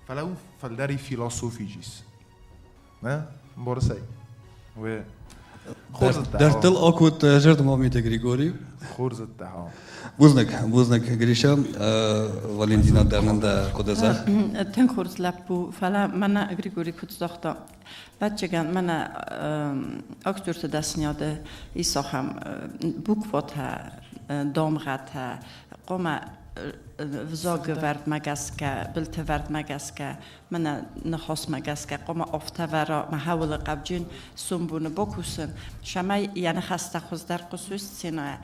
Фӕлӕ у фылдӕри философи ис. Нӕ? Борсай. Уе. Дӕрдтыл акодта зӕрдӕмӕ Григорий. Хорзӕттӕ. Бузныг, бузныг, Гриша. Валентина дӕр нын дӕ хъуыды зӕгъ. Тынг хорз лӕппу, фӕлӕ мӕнӕ Григорий куыд загъта, ӕвӕццӕгӕн, мӕнӕ актерты дӕсныйады ис ахӕм букватӕ, дамгъӕтӕ, хъуамӕ взагвӕрдмӕ гӕсгӕ, былтӕвӕрдмӕ гӕсгӕ, мӕнӕ ныхасмӕ гӕсгӕ хъуамӕ афтӕ вӕра мӕ хӕуылы хъавджын сомбоны бакусын, цӕмӕй йӕ ныхӕстӕ хуыздӕр хъусой сценӕйӕ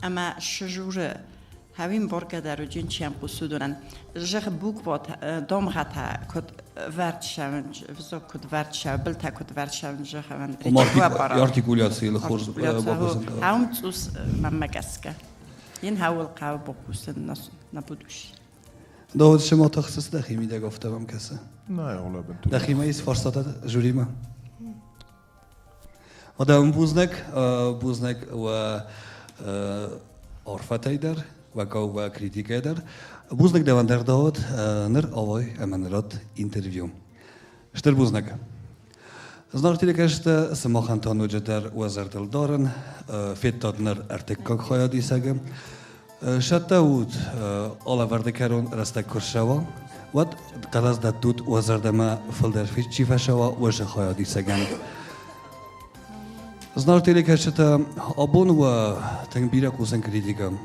ӕмӕ сжуры хӕуин боргӕ дӕр уыджын чи ӕм хъусы уыдонӕн. Зӕгъ букватӕ, дамгъӕтӕ куыд вӕрд цӕуынц, взаг куыд вӕрд цӕуы, былтӕ куыд вӕрд цӕуынц, зӕгъӕн Артикуляцийы хорз бакусын. Хӕуын цъус мӕнмӕ гӕсгӕ. Йын хӕуыл хъӕуы бакусын на будущее. Давид шема тахсыс дӕхи мидӕг афтӕ мӕм кӕсы. Нӕ, олӕбын. Дӕхимӕ ис фарстатӕ жюримӕ? Адӕм бузныг, бузныг уӕ арфӕтӕй дӕр, уӕ уӕ критикӕй дӕр. Бузныг дӕуӕн дӕр, Давид, ныр авай ӕмӕ нырат интервью. Стыр бузныг. Знаг телекӕсджытӕ, сымахӕн та ноджыдӕр уӕ зӕрдыл дарын, федтат ныр ӕртыккаг хайадисӕгы. Сӕттӕ ут алӕвӕрды кӕрон рӕстӕг куы ссӕуа, уӕд хъӕлӕс дӕттут уӕ зӕрдӕмӕ фылдӕр чи фӕсӕуа, уыцы хайадисӕгӕн. Знаг телекӕсджытӕ, абон уӕ тынг бирӕ кусын критикӕ.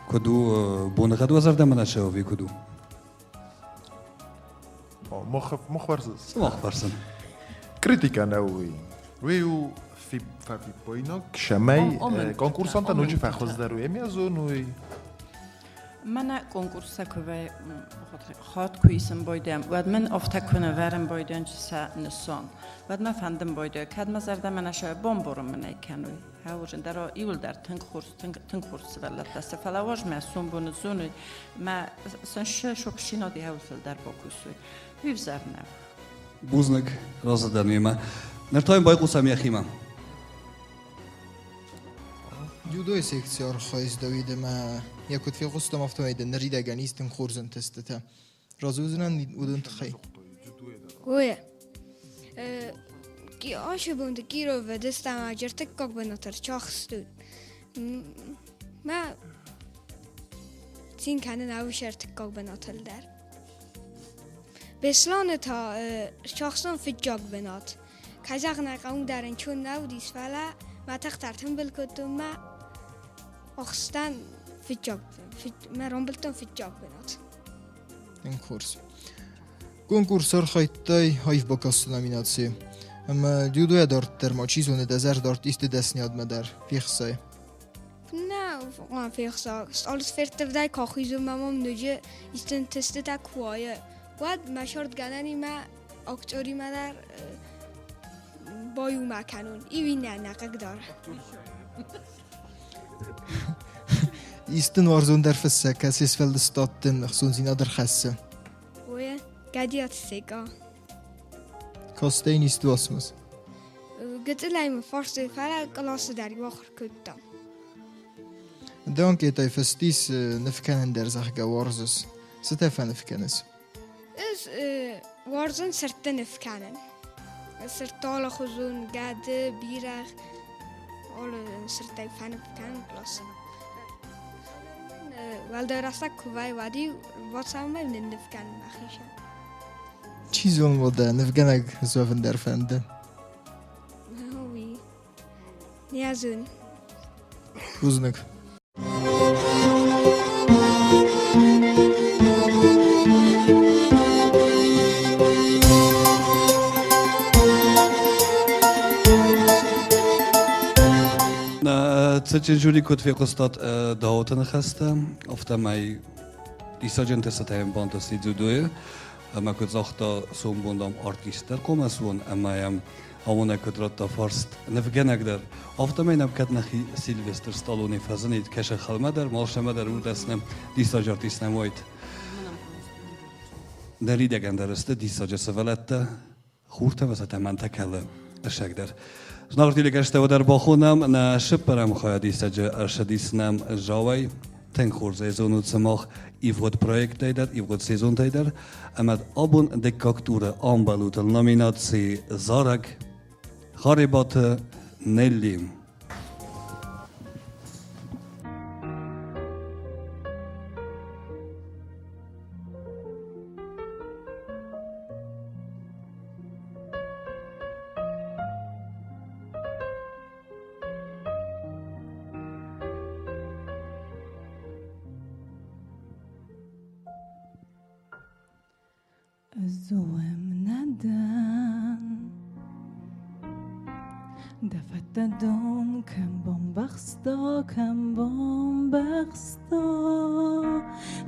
Куыд у боныгъӕд уӕ зӕрдӕмӕ нӕ цӕуы ӕви куыд у? Мах Сымах фӕрсын. Критикӕ нӕу уый. Уый у фӕфиппойнаг, цӕмӕй конкурсантӕ ноджы фӕхуыздӕр уой. Ӕмӕ зон уый. Мӕнӕ конкурстӕ куы хатт куы исын байдайӕм, уӕд мын афтӕ куы нӕ вӕрын байдайӕн сӕ нысан. Уӕд мӕ фӕндын байдайа, кӕд мӕ зӕрдӕмӕ нӕ сӕ бамбарын мын ӕй кӕной. Хӕуызын дӕр иуылдӕр тынг хорз, тынг, тынг хорз сывӕллӕттӕ сты, фӕлӕ уӕз мӕ сомбоны зоной, мӕ сын сопшинади хӕуыл фылдӕр бакусой. Уый ӕвзӕр нӕу. Бузныг, разы дӕн уемӕ. Ныр та йын байхъусӕм йӕхимӕ. Дзюдойы секцийы архайыс, Давид, ӕмӕ йӕ куыд фехъуыстам, афтӕмӕй дын ныридӕгӕн ис тынг хорз ӕнтыстытӕ. Разы уыдзынӕн уыдон тыххӕй? Гойӕ. Ашы бонты Кировы дыстам ӕртыккаг бынат ӕрцахстут. Мӕ цин кӕнын ӕвыс ӕртыккаг бынатыл дӕр. Беслӕны та ӕрцахстон фыццаг бынат. Кӕй зӕгъын ӕй хъӕуы, дӕр ӕнцон нӕ уыдис, фӕлӕ мӕ тыхтӕ ӕртымбыл кодтон мӕ ӕхстӕн фыццаг, мӕ рамбылдтон фыццаг бынат. Конкурс. Конкурс архайдтай аив бакасты номинацийы. Ӕмӕ дзюдойӕ дарддӕр ма чи зоны дӕ зӕрдӕ артисты дӕсныйадмӕ дӕр фехсай? Нӕ, фехса. Стъалы ферттывдӕй куы ахизон мӕ мӕм ноджы исты ӕнтыстытӕ куы уайы, уӕд мӕ сӕрдгӕнӕнимӕ актеримӕ дӕр баиумӕ кӕнон. Иу иннӕ нӕ хъыгдары. Исты уарзондӕр фыссӕг, кӕцы сфӕлдыстад дын ӕхцондзинад ӕрхӕссы? Ой, Гӕдиаты Секъа. Кастӕй исты уацмыс? Гыццылӕй мын фарстой, фӕлӕ къласы дӕр иу ахуыр кодтам. Ды анкетӕй фыстис ныв кӕнын дӕр, зӕгъгӕ, уарзыс. Цытӕ фӕныв кӕныс? Ӕз уарзын сырдты ныв кӕнын. Сырдты алыхуызон гӕды, бирӕгъ, алы сырдтӕй фӕныв кӕнын къласы. Уӕлдай рӕстӕг куы вӕййы, уӕд-иу бацӕуын нынныв кӕнын мӕхицӕн. Чи зоны, уӕдӕ нывгӕнӕг суӕвын дӕр фӕнды? Уый. Не зон. Бузныг. Цытджын жюри куыд фехъуыстат Дауыты ныхӕстӕ, афтӕмӕй диссаджы ӕнтыстытӕ бантысти дзюдойы ӕмӕ куыд загъта, сомбон дам артист дӕр хъуамӕ суон ӕмӕ йӕм амонӕг куыд радта фарст нывгӕнӕг дӕр. Афтӕмӕй нӕм кӕд нӕхи Сильвестр Сталлоне фӕзынид кӕсӕг хӕлмӕ дӕр, малсӕмӕ дӕр уыдӕс нӕм диссаджы артист нӕм уайд. Ныридӕгӕн дӕр сты диссаджы сывӕллӕттӕ, хуртӕ ӕмӕ сӕ тӕмӕнтӕ кӕлы ӕссагдӕр. Зынаргъ телекӕстӕ дӕр бахонӕм нӕ сыппӕрӕм хайадисӕджы ӕрсыдис нӕм Зауӕй. Тынг хорз ӕй зонут сымах ивгъуыд проекттӕй дӕр, ивгъуыд сезонтӕй дӕр. Ӕмӕ абон дыккаг туры ӕмбӕлут номинаци «Зарӕг» Харебаты Нелли. Ӕз уӕм нӕ дӕн. Дӕ фӕдтӕ дон кӕм бамбӕхста, кӕм бамбӕхста.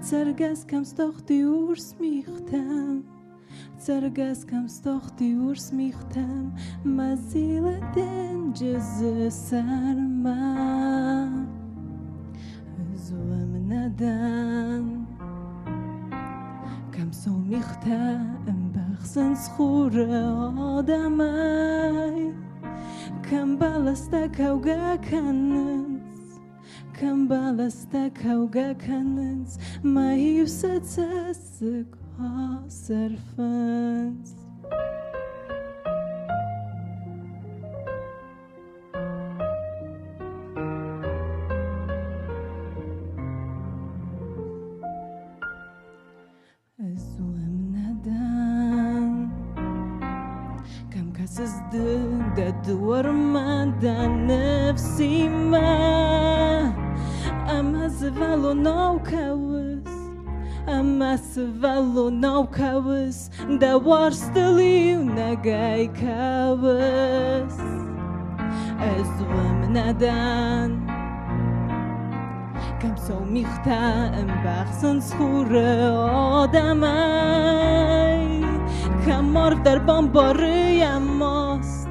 Цӕргӕс кӕм стахти урс мигътӕм, Цӕргӕс кӕм стахти урс мигътӕм, Мӕ зилы денджызы сӕрмӕ. Ӕз уӕм нӕ дӕн. Кӕм сау мигътӕ ӕмбӕхсынц хуры адӕмӕй, Кӕм бӕлӕстӕ кӕугӕ кӕнынц, Кӕм бӕлӕстӕ кӕугӕ кӕнынц, Мӕ иу сӕ цӕссыг асӕрфынц. Ӕз уӕм нӕ дӕн. Кӕм кӕсыс ды дӕ дуармӕ дӕ ныфсимӕ? Ӕмӕ сывӕллонау кӕуыс, ӕмӕ сывӕллонау кӕуыс, дӕ уарзтыл иунӕгӕй кӕуыс. Ӕз уӕм нӕ дӕн. Кӕм сау мигътӕ ӕмбӕхсынц хуры адӕмӕй, Кӕм арв дӕр бамбары йӕ маст,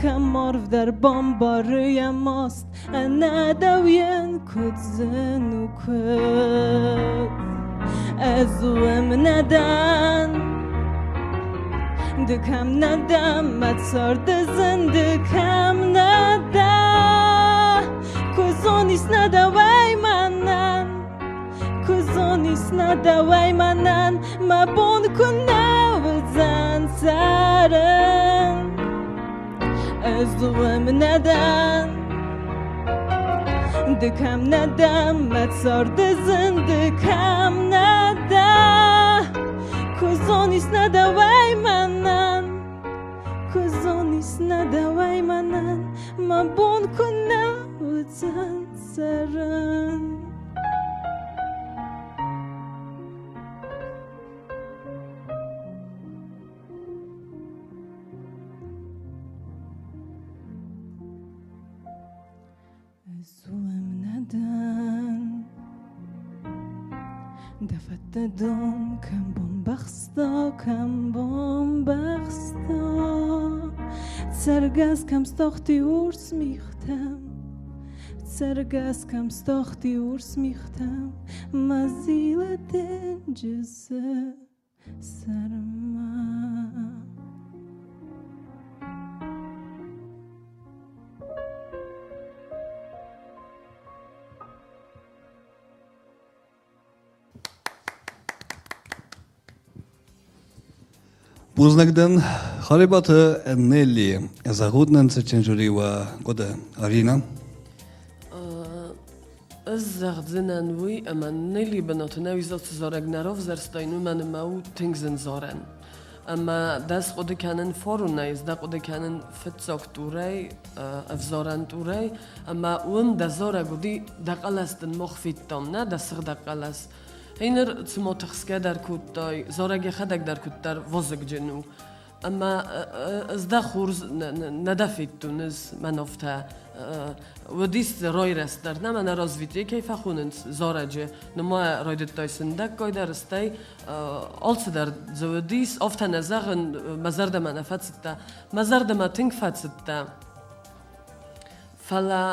Кӕм арв дӕр бамбары йӕ маст, Ӕнӕ дӕу йын куыд зын у куыд. Ӕз уым нӕ дӕн, ды кӕм нӕ дӕ, мӕ царды зын, ды кӕм нӕ дӕ. Куы зонис нӕ дӕуӕй мӕнӕн, куы зонис нӕ дӕуӕй мӕнӕн, мӕ бон куы нӕ уыдзӕн цӕрын. Ӕз уым нӕ дӕн, ды кӕм нӕ дӕ, мӕ царды зын, ды кӕм нӕ дӕ. Куы зонис нӕ дӕуӕй мӕнӕн, куы зонис нӕ дӕуӕй мӕнӕн, мӕ бон куы нӕ уыдзӕн цӕрын. Ӕз уӕм нӕ дӕн. Дӕ фӕдтӕ дон кӕм бамбӕхста, кӕм бамбӕхста. Цӕргӕс кӕм стахти урс мигътӕм, Цӕргӕс кӕм стахти урс мигътӕм, Мӕ зилы денджызы сӕрмӕ. Бузныг дын, Харебаты Нелли. Зӕгъут нын цытджын жюри уӕ хъуыды, Арина? Ӕз зӕгъдзынӕн уый, ӕмӕ Нелли бынаты нӕ уизоцы зарӕг нӕ равзӕрстаин, уымӕн ӕмӕ у тынг зын зарӕн. Ӕмӕ дӕ схъуыды кӕнын форумӕй, дӕ хъуыды кӕнын фыццаг турӕй, ӕвзарӕн турӕй, ӕмӕ уым дӕ зарӕг уыди дӕ хъӕлӕс дын мах федтам, нӕ дӕ сыгъдӕг хъӕлӕс. Гъеныр цыма тыхсгӕ дӕр кодтай, зарӕг йӕхӕдӕг дӕр куыддӕр вазыгджын у. Ӕмӕ ӕз дӕ хорз нӕ дӕ федтон, ӕз мӕн афтӕ уыдис райрӕзт дӕр, нӕ мӕнӕ развитие кӕй фӕхонынц зарӕджы, нымӕ райдыдтай сындӕггай дӕр, стӕй алцыдӕр дзы уыдис, афтӕ нӕ зӕгъын, мӕ зӕрдӕмӕ нӕ фӕцыдтӕ. Мӕ зӕрдӕмӕ тынг фӕцыдтӕ, фӕлӕ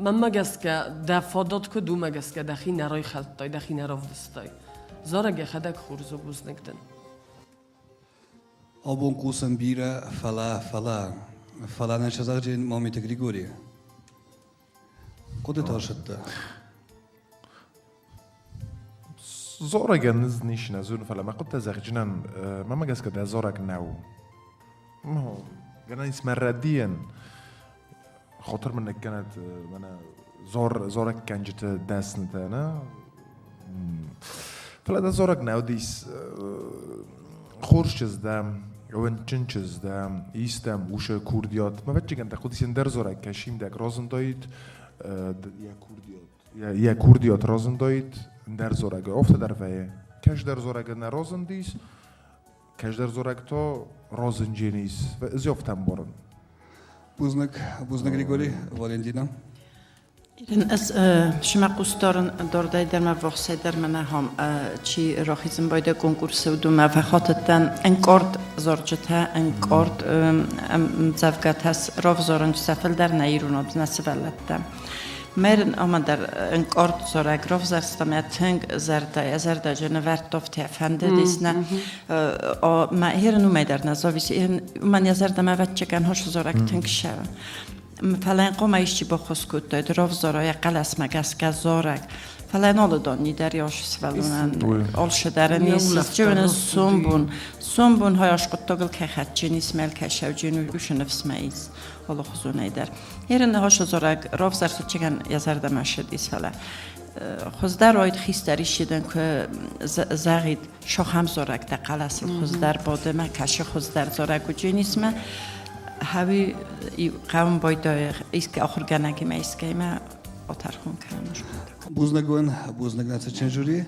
мӕнмӕ гӕсгӕ дӕ фадат куыд, уымӕ гӕсгӕ дӕхи нӕ райхӕлдтай, дӕхи нӕ равдыстай. Зарӕг йӕхӕдӕг хорз у, бузныг дын. Абон хъусӕм бирӕ, фӕлӕ, фӕлӕ, фӕлӕ нӕ сӕзӕгъджен Мамиты Григорий. Хъуыдытӕ сӕтты. Зарӕгӕн низ нӕ зоны, фӕлӕ мӕ хъуыдтӕ зӕгъджынӕн, мӕмӕ гӕсгӕ дӕ зарӕг нӕу. Гӕнӕн ис мӕ рӕдийӕн. Хатыр мын ныккӕнӕд мӕнӕ зарӕггӕнджыты дӕснытӕ, нӕ? Фӕлӕ дӕ зарӕг нӕ уыдис. Хорз чызг дӕ, ӕууӕнкджын чызг дӕ, ис дӕм усы курдиат. Мӕ ӕвӕццӕгӕн дӕ хъуыдис ӕндӕр зарӕг кӕсин, дӕ разындаид йӕ курдиат. Йӕ курдиат разындаид ӕндӕр зарӕгӕй. Афтӕ дӕр вӕййы. Кӕсдӕр зарӕг нӕ разындис, кӕсдӕр зарӕг та разындженис. Ӕз афтӕ ӕмбарын. Бузныг, бузныг, Григорий, Валентина. Ӕз сымах хъусдарын дардӕй дӕр мӕ ввахсӕй дӕр мӕнӕ ахӕм чи рахизын байдайы конкурсы, уыдонмӕ фӕхатыдтӕн ӕнкъард зарджытӕ, ӕнкъард ӕмдзӕвгӕтӕ равзарын сӕ фылдӕр нӕ ирон нӕ сывӕллӕттӕ. Мӕрын ӕмӕ дӕр ӕнкъард зарӕг равзӕрста мӕ тынг зӕрдӕйӕ зӕрдӕджы нывӕрдта фӕндыдис нӕ мӕ ерын уымӕй дӕр нӕ зовис уымӕн йӕ зӕрдӕмӕ ӕвӕццӕгӕн хосы зарӕг тынг ссӕуы. Фӕлӕ хъуамӕ исчи баххуыс кодтаид равзара йӕ хъӕлӕсмӕ гӕсгӕ зарӕг. Фӕлӕ налыдон нидӕр йас сывӕллонӕн алшыдӕрын ис сджыны сомбон. Сомбон хай аскъуыдтагыл кӕй хӕтджын ис, мӕл кӕй сӕвджын, уышы ныфсмӕ ис алыхуызонӕй дӕр. Ерын ныхасы зарӕг равзӕрстытчыгӕн йӕ зӕрдӕмӕ ссыдис, фӕлӕ хуыздӕр уайд хистӕр исчидӕн куы зӕгъид шохам зарӕг дӕ хъӕлӕсыл хуыздӕр бады мӕ кӕсы хуыздӕр зарӕг уыдженисмӕ хӕуи хъӕуын байдайы искӕ ахуыргӕнӕгимӕ искӕимӕ атӕрхон кӕнын. Бузныг уын, бузныг нӕ цытджын жюри.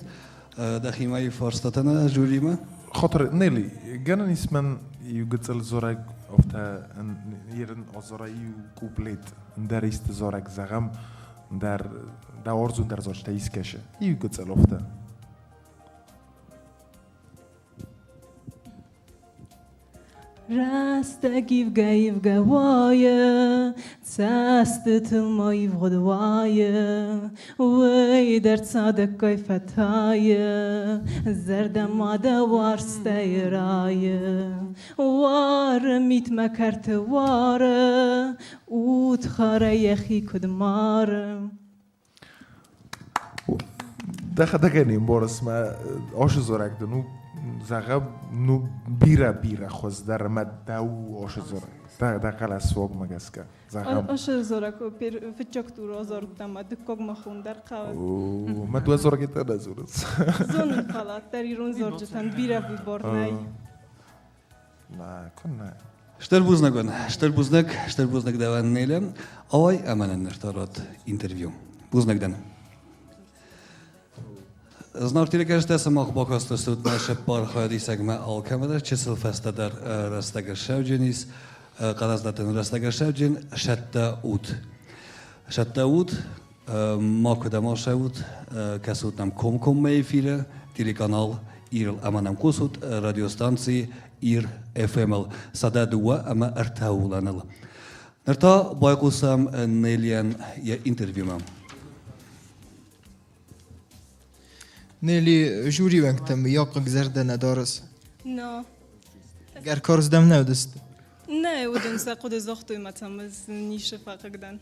Дӕхимӕ фарстатӕ нӕ жюримӕ? Хатыр, Нелли, гӕнӕн ис мӕн иу гыццыл зарӕг афтӕ ерын азара иу куплет, ӕндӕр исты зарӕг зӕгъӕм, ӕндӕр дӕ уарзондӕр зарджытӕ искӕсы. Иу гыццыл афтӕ. Рӕстӕг ивгӕ-ивгӕ уайы, цӕстытыл ма ивгъуыд уайы, уый дӕр цадӕггай фӕтайы, зӕрдӕ ма дӕ уарзтӕй райы. Уары мит мӕ кӕрты уары, удхарӕй йӕхи куыд мары. Дӕхӕдӕг не мбарыс мӕ ашы зарӕг дын у зӕгъӕм ну бирӕ-бирӕ хуыздӕр ӕмӕ дӕу ашы зарӕг. Дӕ дӕ хъӕлӕс уагмӕ гӕсгӕ зӕгъӕм. Ашы зарӕг фыццаг тур азардтам, а дыккаг махон дӕр хъӕуы. Мӕ дыууӕ зарӕгӕй та нӕ дзурынц. Зонын фӕлӕ дӕр ирон зарджытӕн бирӕ выбор нӕй. Нӕ, куыннӕ. Стыр бузныг уын, стыр бузныг, стыр бузныг дӕуӕн, Неля. Ой, ӕмӕ нын ныр интервью. Бузныг дӕн. Знаг телекӕстӕ сымах бакастыстут нӕ сеппар хайадисӕгмӕ алкӕмӕдӕр чысыл фӕстӕдӕр рӕстӕг ссӕуджен ис, къӕлӕсдӕттӕн рӕстӕг ссӕуджен, сӕттӕ ут. Сӕттӕ ут, макуы ма ссӕут, кӕсут нӕм комкоммӕ эфиры, телеканал Ирыл ӕмӕ нӕм хъусут радиостанци Ир FM-ыл 102.3 уылӕныл. Ныр та байхъусӕм Неллийӕн йӕ интервьюмӕ. Нелли, жюри уӕнгтӕм йӕ хъыгзӕрдӕ нӕ дарыс? Но. Гӕркарз дӕм нӕ уыдысты? Нӕ уыдон сӕ хъуыды загътой мӕ цӕм ӕз ницы фӕхъыг дӕн.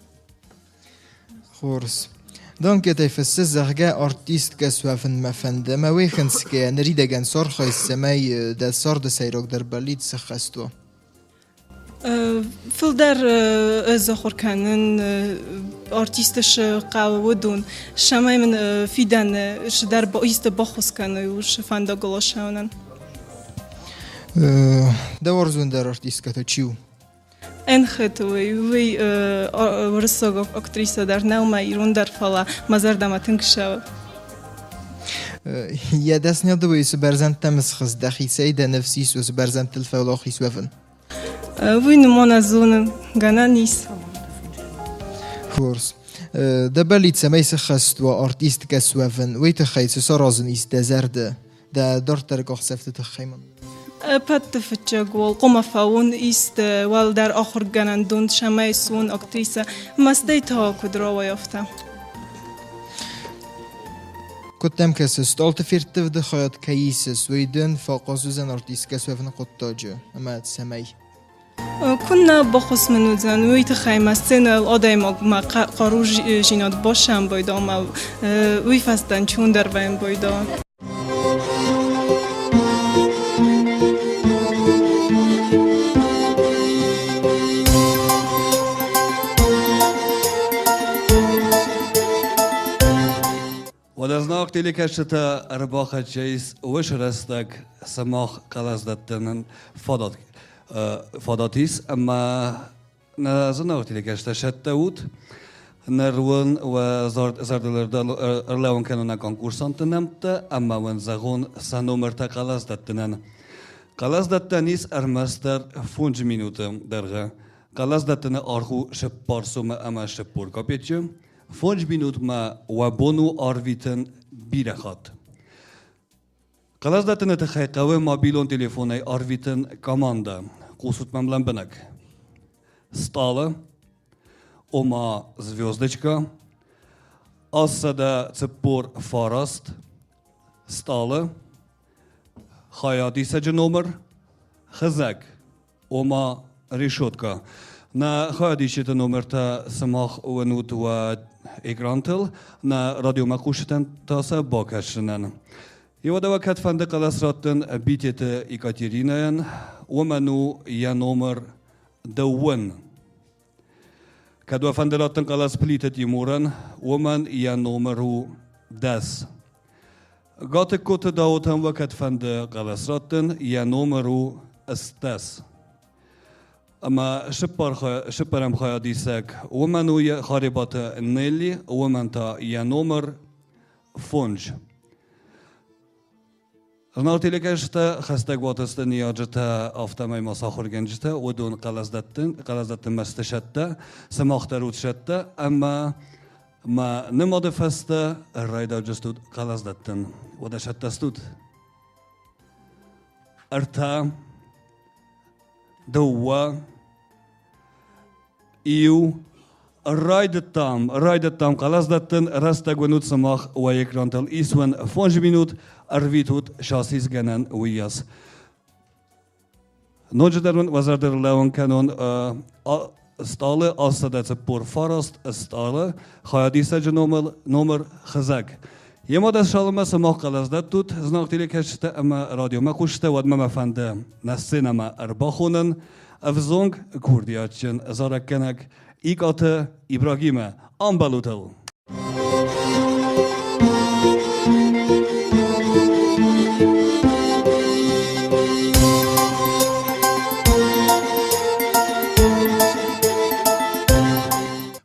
Хорз. Донкетӕй фыссы, зӕгъгӕ, артисткӕ суӕвынмӕ фӕнды ӕмӕ уый хынцгӕйӕ ныридӕгӕн сархайыс, цӕмӕй дӕ царды сӕйрагдӕр бӕллиц сӕххӕст уа. Фылдӕр ӕз ахуыр кӕнын артисты цы хъӕуы, уыдон, цӕмӕй мын фидӕны цыдӕр исты баххуыс кӕной уыцы фӕндагыл ацӕуынӕн. Дӕ уарзондӕр артисткӕ та чи у? Энн Хэтэуэй, уый уырыссаг актрисӕ дӕр нӕу мӕ ирон дӕр, фӕлӕ мӕ зӕрдӕмӕ тынг ссӕуы. Йӕ дӕсныйады уый цы бӕрзӕндтӕм схызт, дӕхицӕй дӕ ныфс ис уыцы бӕрзӕндтыл фӕуӕлахиз уӕвын? Уый нымона зоны, гӕнӕн ис. Хорз. Дӕ бӕллиц цӕмӕй сыххӕст уа артисткӕ суӕвын, уый тыххӕй цы саразын ис дӕ зӕрды? Дӕ дарддӕры къахдзӕфты тыххӕй мын. Ӕппӕты фыццаг уал хъуамӕ фӕуон исты уӕлдӕр ахуыргӕнӕндон, цӕмӕй суон актрисӕ, мӕстӕй та куыд рауайа, афтӕ. Куыд дӕм кӕсы, стъолты ферттывды хайад кӕй исыс, уый дын фӕахъаз уыдзӕн артисткӕ суӕвыны хъуыддаджы ӕмӕ цӕмӕй? Куыннӕ баххуыс мын уыдзӕн, уый тыххӕй мӕ сценӕйыл адӕймагмӕ хъарудзинад басӕмбӕлд ӕмӕ уый фӕстӕ ӕнцондӕр вӕййы. Уӕдӕ знаг телекӕсджытӕ ӕрбахӕццӕ уыцы рӕстӕг сымах хъӕлӕсдӕттынӕн фадат фадат ис ӕмӕ нӕ зынаргъ телекӕсджытӕ сӕттӕ ут. Ныр уын уӕ зӕрдыл ӕрлӕууын кӕнон конкурсантты нӕмттӕ ӕмӕ уын зӕгъон сӕ номыртӕ хъӕлӕсдӕттынӕн. Хъӕлӕсдӕттӕн ис ӕрмӕстдӕр фондз минуты дӕргъы. Хъӕлӕсдӕттыны аргъ у цыппар сомы ӕмӕ 40 копеччы. Фондз минутмӕ уӕ бон у арвитын бирӕ хатт. Хъӕлӕсдӕттыны тыххӕй хъӕуы мобилон телефонӕй арвитын командӕ. Хъусут мӕм лӕмбынӕг. Стъалы, ома звездочка, 849, стъалы, хайадисӕджы номыр, хызӕг, ома решетка. Нӕ хайадисджыты номертӕ сымах уынут уӕ экрантыл, нӕ радиомӕхъусджытӕн та сӕ бакӕсынӕн. Иуӕдӕуӕ кӕд фӕнды хъӕлӕс раттын Битеты Екатеринӕйӕн, уымӕн у йӕ номыр дыууын. Кӕд уӕ фӕнды раттын хъӕлӕс Плиты Тимурӕн, уымӕн йӕ номыр у 10. Гатыгкоты Дауытӕн уӕ кӕд фӕнды хъӕлӕс раттын, йӕ номыр у 10. Ӕмӕ цыппӕрӕм хайадисӕг уымӕн у йӕ Харебаты Нелли, уымӕн та йӕ номыр фондз. Журнал телекӕсджытӕ хӕстӕг уатысты ныййарджытӕ, афтӕмӕй ма сахуыргӕнджытӕ, уыдон хъӕлӕсдӕттынмӕ сты сӕттӕ, сымах дӕр ут сӕттӕ ӕмӕ ма нымады фӕстӕ райдайджыстут хъӕлӕсдӕттын. Уӕдӕ сӕттӕ стут? Ӕртӕ, дыууӕ, иу. Райдыдтам, райдыдтам хъӕлӕсдӕттын, рӕстӕг уын уыд сымах уӕ экрантыл ис уын фондз минут, ӕрвитут сасисгӕнӕн уыйас. Ноджыдӕр уын уӕ зӕрдыл лӕууын кӕнон стъалы 849 стъалы хайадисӕджы номыр хызӕг. Йемӕ дӕ салымӕ сымах хъӕлӕс дӕттут, знаг телекӕсджытӕ ӕмӕ радиомӕ хъусджытӕ, уӕдмӕ мӕ фӕнды нӕ сценӕмӕ ӕрбахонын ӕвзонг курдиатджын зарӕггӕнӕг Икъаты Ибрагимӕ. Амбӕлут ыл!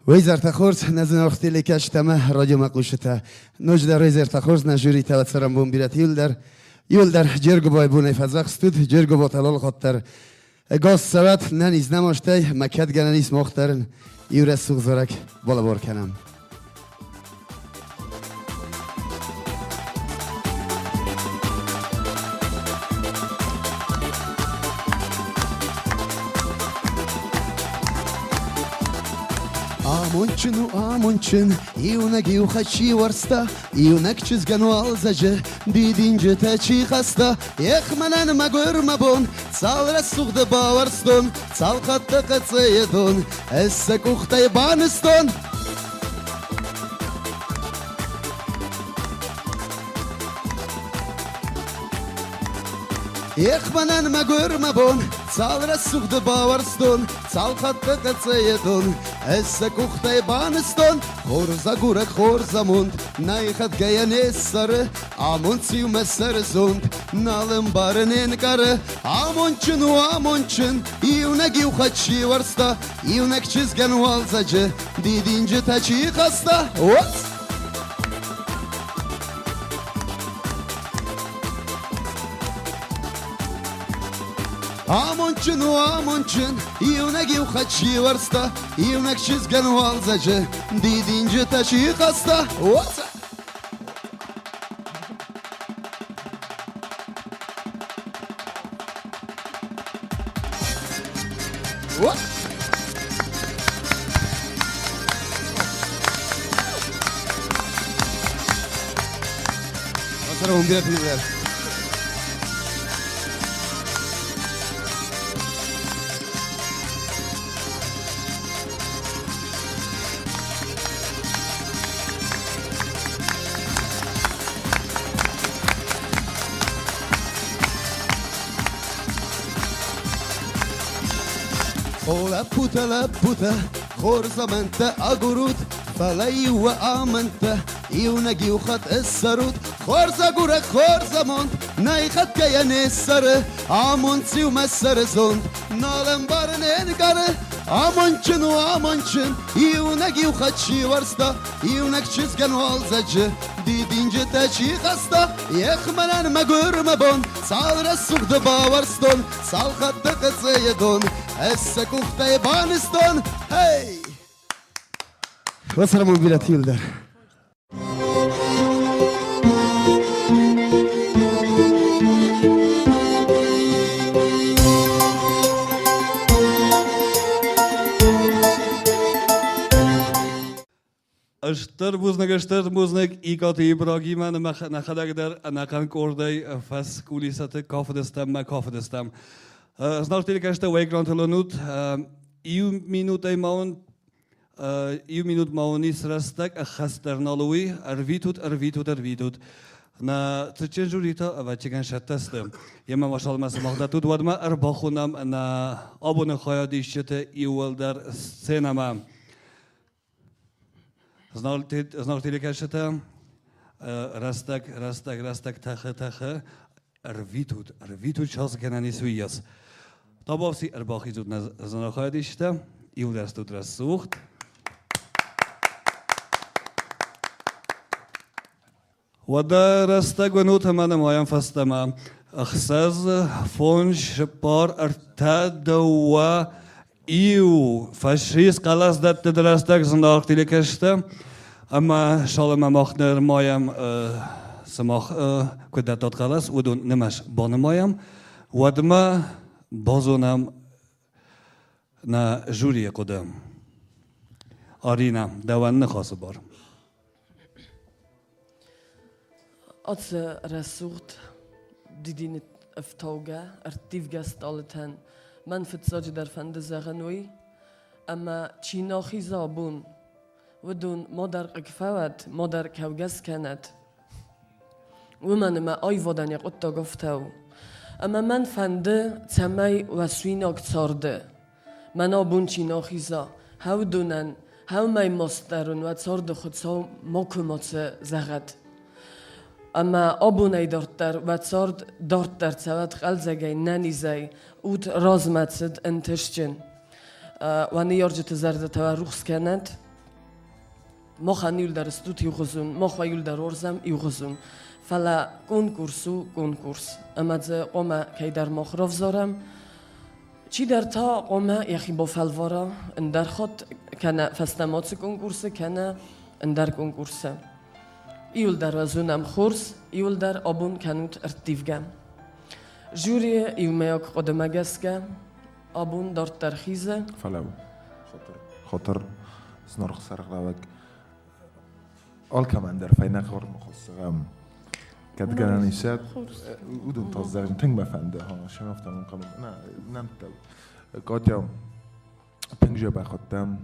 Уый хорз, нӕ зынаргъ телекӕсджытӕ ӕмӕ радиомӕхъусджытӕ. Ноджыдӕр уый хорз, нӕ жюритӕ цӕрӕнбон бирӕты иуылдӕр. Иуылдӕр Джергобайы бонӕй фӕдзӕхст уыд, Джергоботӕ лолхотдӕр. Ӕгас цӕуӕт, нӕ низ нӕмастӕй, мӕ кӕд гӕнӕн ис мах дӕр иу рӕсугъд зарӕг балӕвар кӕнӕм. Амондджын у амондджын, иунӕг иу хатт чи уарзта, иунӕг чызгӕн уалдзӕджы дидинджытӕ чи хаста. Эх, мӕнӕн мӕгуыр мӕ бон, цал рӕсугъды бауарзтон, цал хатты хъӕцӕйы дон, ӕз сӕ къухтӕй банызтон. Эх, мӕнӕн мӕгуыр мӕ бон, цал рӕсугъды бауарзтон, цал хатты хъӕцӕйы дон, ӕз сӕ къухтӕй банызтон. Хорз агурӕг, хорз амонд, нӕй хатгӕйӕ не ссары, амонд циу мӕ сӕры зонд, нал ӕмбары, не нкъары. Амондджын у амондджын, иунӕг иу хатт чи уарзта, иунӕг чызгӕн уалдзӕджы дидинджытӕ чи хаста. Уац! Амондджын у амондджын, иунӕг иу хатт чи уарзта, иунӕг чызгӕн уалдзӕджы дидинджытӕ чи хаста. Уаца! What? Цӕрӕнбон бирӕ тынгдӕр. О, лӕппутӕ, лӕппутӕ, хорз амӕндтӕ агурут, фӕлӕ-иу уӕ амӕндтӕ иунӕг иу хатт ыссарут. Хорз агурӕг хорз амонд, нӕй хатгӕйӕ не ссары, амонд циу мӕ сӕры зонд, нал ӕмбарын ӕнгары. Амондджын у амондджын, иунӕг иу хатт чи уарзта, иунӕг чызгӕн уалдзӕджы дидинджытӕ чи хаста, ех, мӕнӕн мӕгуыр мӕ бон, цал рӕсугъды бауарзтон, цал хатты хъыцъыйы дон, ӕз сӕ къухтӕй банызтон, хей! Köszönöm, Bilet Hilder. Стыр бузныг, стыр бузныг Икъаты Ибрагимӕн ӕмӕ нӕхӕдӕг дӕр ӕнӕхъӕн къордӕй фӕскулисӕты кафыдыстӕм мӕ кафыдыстӕм. Знаг телекӕстӕ уӕ экрантыл уынут. Иу минутӕй ма уын иу минут ма уын ис рӕстӕг ӕххӕст дӕр нал у уый. Ӕрвитут, ӕрвитут, ӕрвитут. Нӕ цытджын жюритӕ, ӕвӕццӕгӕн, сӕттӕ сты. Емӕ ма салмӕ сымах дӕттут, уӕдмӕ ӕрбахонӕм нӕ абоны хайадисджыты иууылдӕр сценӕмӕ. Знаг телекӕсджытӕ, рӕстӕг, рӕстӕг, рӕстӕг тӕхы, тӕхы. Ӕрвитут, ӕрвитут чалсгӕнӕн ис уыйас. Табуафси ӕрбахизут нӕ зынаргъ иудӕстут рӕсугъд. Уӕдӕ рӕстӕг уынут ӕмӕ нымайӕм фӕстӕмӕ. Ӕхсӕз, фондз, цыппар, ӕртӕ, дыууӕ, иу. Фӕсис хъӕлӕс дӕтты рӕстӕг зынаргъ телекӕсджытӕ. Ӕмӕ цалынмӕ мах нырмайӕм, сымах куыд дӕттат хъӕлӕс, уыдон нымӕц банымайӕм, уӕдмӕ базонӕм нӕ жюрийы хъуыды. Арина, дӕуӕн ныхасы бар. Ацы рӕсугъд дидинӕфтаугӕ, ӕрттивгӕ стъалытӕн мӕн фыццаджыдӕр фӕнды зӕгъын уый, ӕмӕ чи нӕ хиза абон, уыдон мадӕр хъыг фӕуӕд, мадӕр кӕугӕ скӕнӕд. Уымӕн ӕмӕ аивадӕн йӕ хъуыддаг афтӕ у. Ӕмӕ мӕн фӕнды, цӕмӕй уӕ суинаг царды Мӕн абон чи нӕ хиза, хӕудонӕн, хӕумӕй маст дарун уӕ царды Хуцау макуы мацы зӕгъӕд. Ӕмӕ абонӕй дарддӕр уӕ цард дарддӕр цӕуӕд хъӕлдзӕгӕй, нӕнизӕй, ут размӕцыд, ӕнтыстджын. Уӕ ныййарджыты зӕрдӕтӕ уӕ рухс кӕнӕд. Махӕн иуылдӕр стут иугъуызон, мах уӕ иуылдӕр уарзӕм иугъуызон. Фӕлӕ конкурс у конкурс, ӕмӕ дзы хъуамӕ кӕйдӕр мах равзарӕм. Чидӕр та хъуамӕ йӕхи бафӕлвара ӕндӕр хатт кӕнӕ фӕстӕмӕ цы конкурсы, кӕнӕ ӕндӕр конкурсы. Иуылдӕр уӕ зонӕм хорз, иуылдӕр абон кӕнут ӕрттивгӕ. Жюрийы иумӕйаг хъуыдымӕ гӕсгӕ абон дарддӕр хизы. Фӕлӕуу, хатыр, хатыр, зынаргъ сӕргълӕууӕг. Алкӕмӕн дӕр фӕйнӕ хъармы хӕссӕм. Кӕд гӕнӕн ис, уыдон та зӕгъын тынг мӕ фӕнды, сӕм афтӕ ӕнхъӕлмӕ нӕмттӕ. Катя, тынг дзӕбӕх уыдтӕн.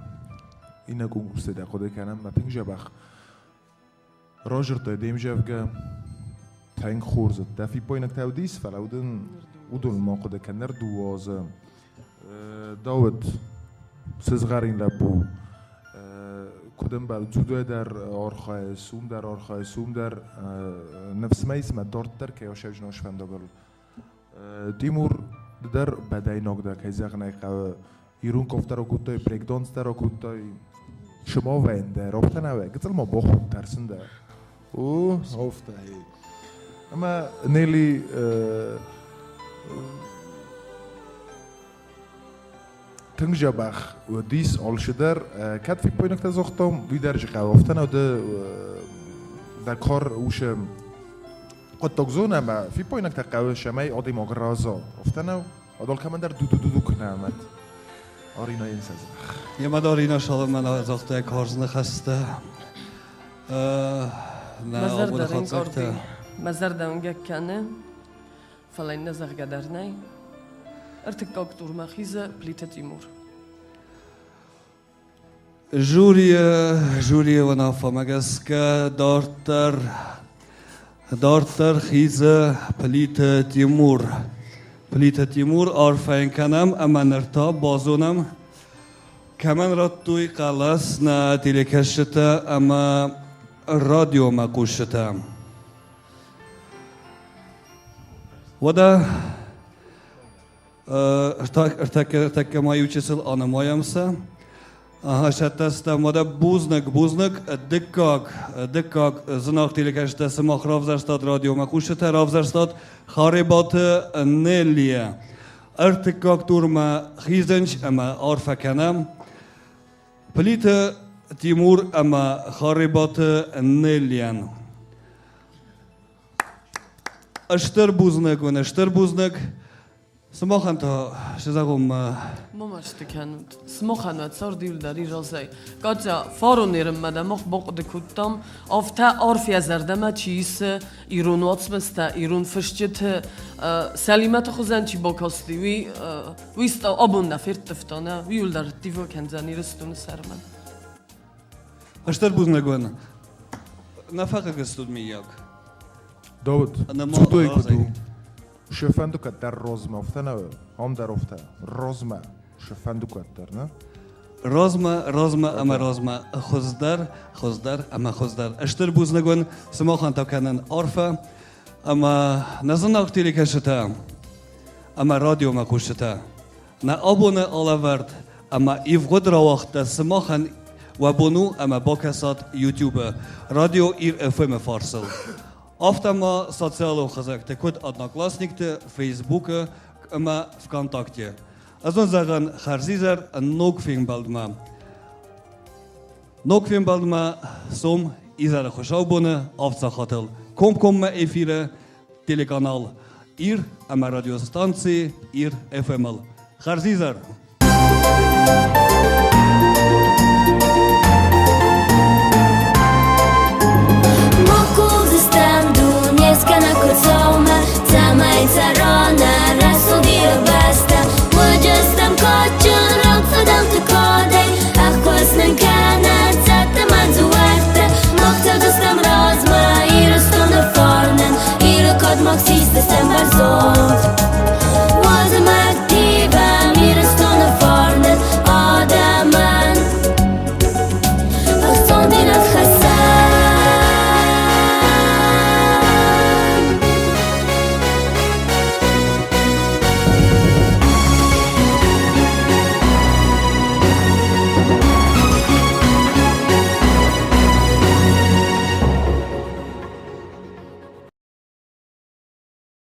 Иннӕ конкурсы дӕ хъуыды кӕнӕм, мӕ тынг дзӕбӕх разырдтай де мзӕвгӕ. Тынг хорз уыдтӕ. Фиппаинӕгтӕ уыдис, фӕлӕ уыдон уыдоныл ма хъуыды кӕн. Ныр дыууӕ азы Дауыт, сызгъӕрин лӕппу, куыд ӕмбӕлы, дзюдойӕ дӕр архайы, сум дӕр архайы, сум дӕр ныфсмӕ ис мӕ дарддӕр кӕй асӕвджын фӕндагыл. Тимур, ды дӕр бӕдӕйнаг дӕ, кӕй зӕгъын ӕй хъӕуы, ирон кафт дӕр акодтай, брейкданс дӕр акодтай, шымавӕн дӕр, афтӕ нӕ гыццыл ма бахудт, тӕрсын дӕ. О, афтӕ. Ӕмӕ Нелли тынг дзӕбӕх уыдис алчидӕр. Кӕд фиппаинӕгтӕ загътам, уый дӕр хъӕуы. Афтӕ нӕ уыд дӕ кар усы хъуыддаг зон ӕмӕ фиппаинӕгтӕ хъӕуы, цӕмӕй адӕймаг рӕза. Афтӕ нӕу? Адол кӕмӕндӕр ду-ду-ду куы нӕ амӕд. Арина йын сӕ Йемӕ Арина Саламӕн загъта карз ныхӕстӕ. Мӕ зӕрдӕ рынкъарди. Мӕ зӕрдӕ уынгӕг кӕны, фӕлӕ йын нӕ зӕгъгӕ дӕр нӕй. Ӕртыккаг турмӕ хизы Плиты Тимур. Жюрийы жюрийы уынаффӕмӕ гӕсгӕ дарддӕр дарддӕр хизы Плиты Тимур. Плиты Тимур арфӕ йын кӕнӕм ӕмӕ ныр та базонӕм, кӕмӕн радтой хъӕлӕс нӕ телекӕсджытӕ ӕмӕ радиомӕ хъусджытӕ. Уӕдӕ Ӕртӕккӕ ма иучысыл анымайӕм сӕ. Ага, стӕм уӕдӕ бузныг, бузныг. Дыккаг, дыккаг зынаргъ телекӕсджытӕ, сымах равзӕрстат радиомӕ хъусджытӕ, равзӕрстат Харебаты Неллийӕ. Ӕртыккаг турмӕ хизынч ӕмӕ арфӕ кӕнӕм. Плиты Тимур ӕмӕ Харебаты Неллийӕн. Стыр бузныг уын, стыр бузныг. Сымахӕн та цы зӕгъон ма? Ма мӕсты кӕнут. Сымахӕн уӕ цард иуылдӕр разӕй. Катя, фарон ерынмӕ дӕ мах бахъуыды кодтам, афтӕ арф йӕ зӕрдӕмӕ чи исы, ирон уацмыстӕ, ирон фысджыты Сӕлимӕты хуызӕн чи бакасти, уый уый абон нӕ ферттывта, нӕ, уый иуылдӕр ӕрттивгӕ кӕндзӕн Ирыстоны сӕрмӕ. Стыр бузныг уын. Нӕ фӕхъыг стут, миййаг? Давыд, цудой куыд у? Шефӕнды кӕддӕр розмӕ, афтӕ нӕ ам дӕр афтӕ. Розмӕ, шефӕнды кӕддӕр, нӕ? Розмӕ, розмӕ ӕмӕ розмӕ. Хуыздӕр, хуыздӕр ӕмӕ хуыздӕр. Стыр бузныг уын, сымахӕн та кӕнын арфӕ. Ӕмӕ нӕ зынаргъ телекӕсджытӕ ӕмӕ радиомӕ хъусджытӕ, нӕ абоны алӕвӕрд ӕмӕ ивгъуыд рауагъдтӕ сымахӕн уӕ бон у ӕмӕ бакӕсат YouTube-ы Радио Ир FM-ы фарсыл. Афтӕ ма социалон хызӕгты, куыд Одноклассникты, Фейсбукы ӕмӕ ВКонтакте. Ӕз уын зӕгъын хӕрзизӕр ног фембӕлдмӕ. Ног фембӕлдмӕ сом изӕры хуыцаубоны авдсахатыл комкоммӕ эфиры телеканал Ир ӕмӕ радиостанци Ир FM-ыл. Хӕрзизӕр!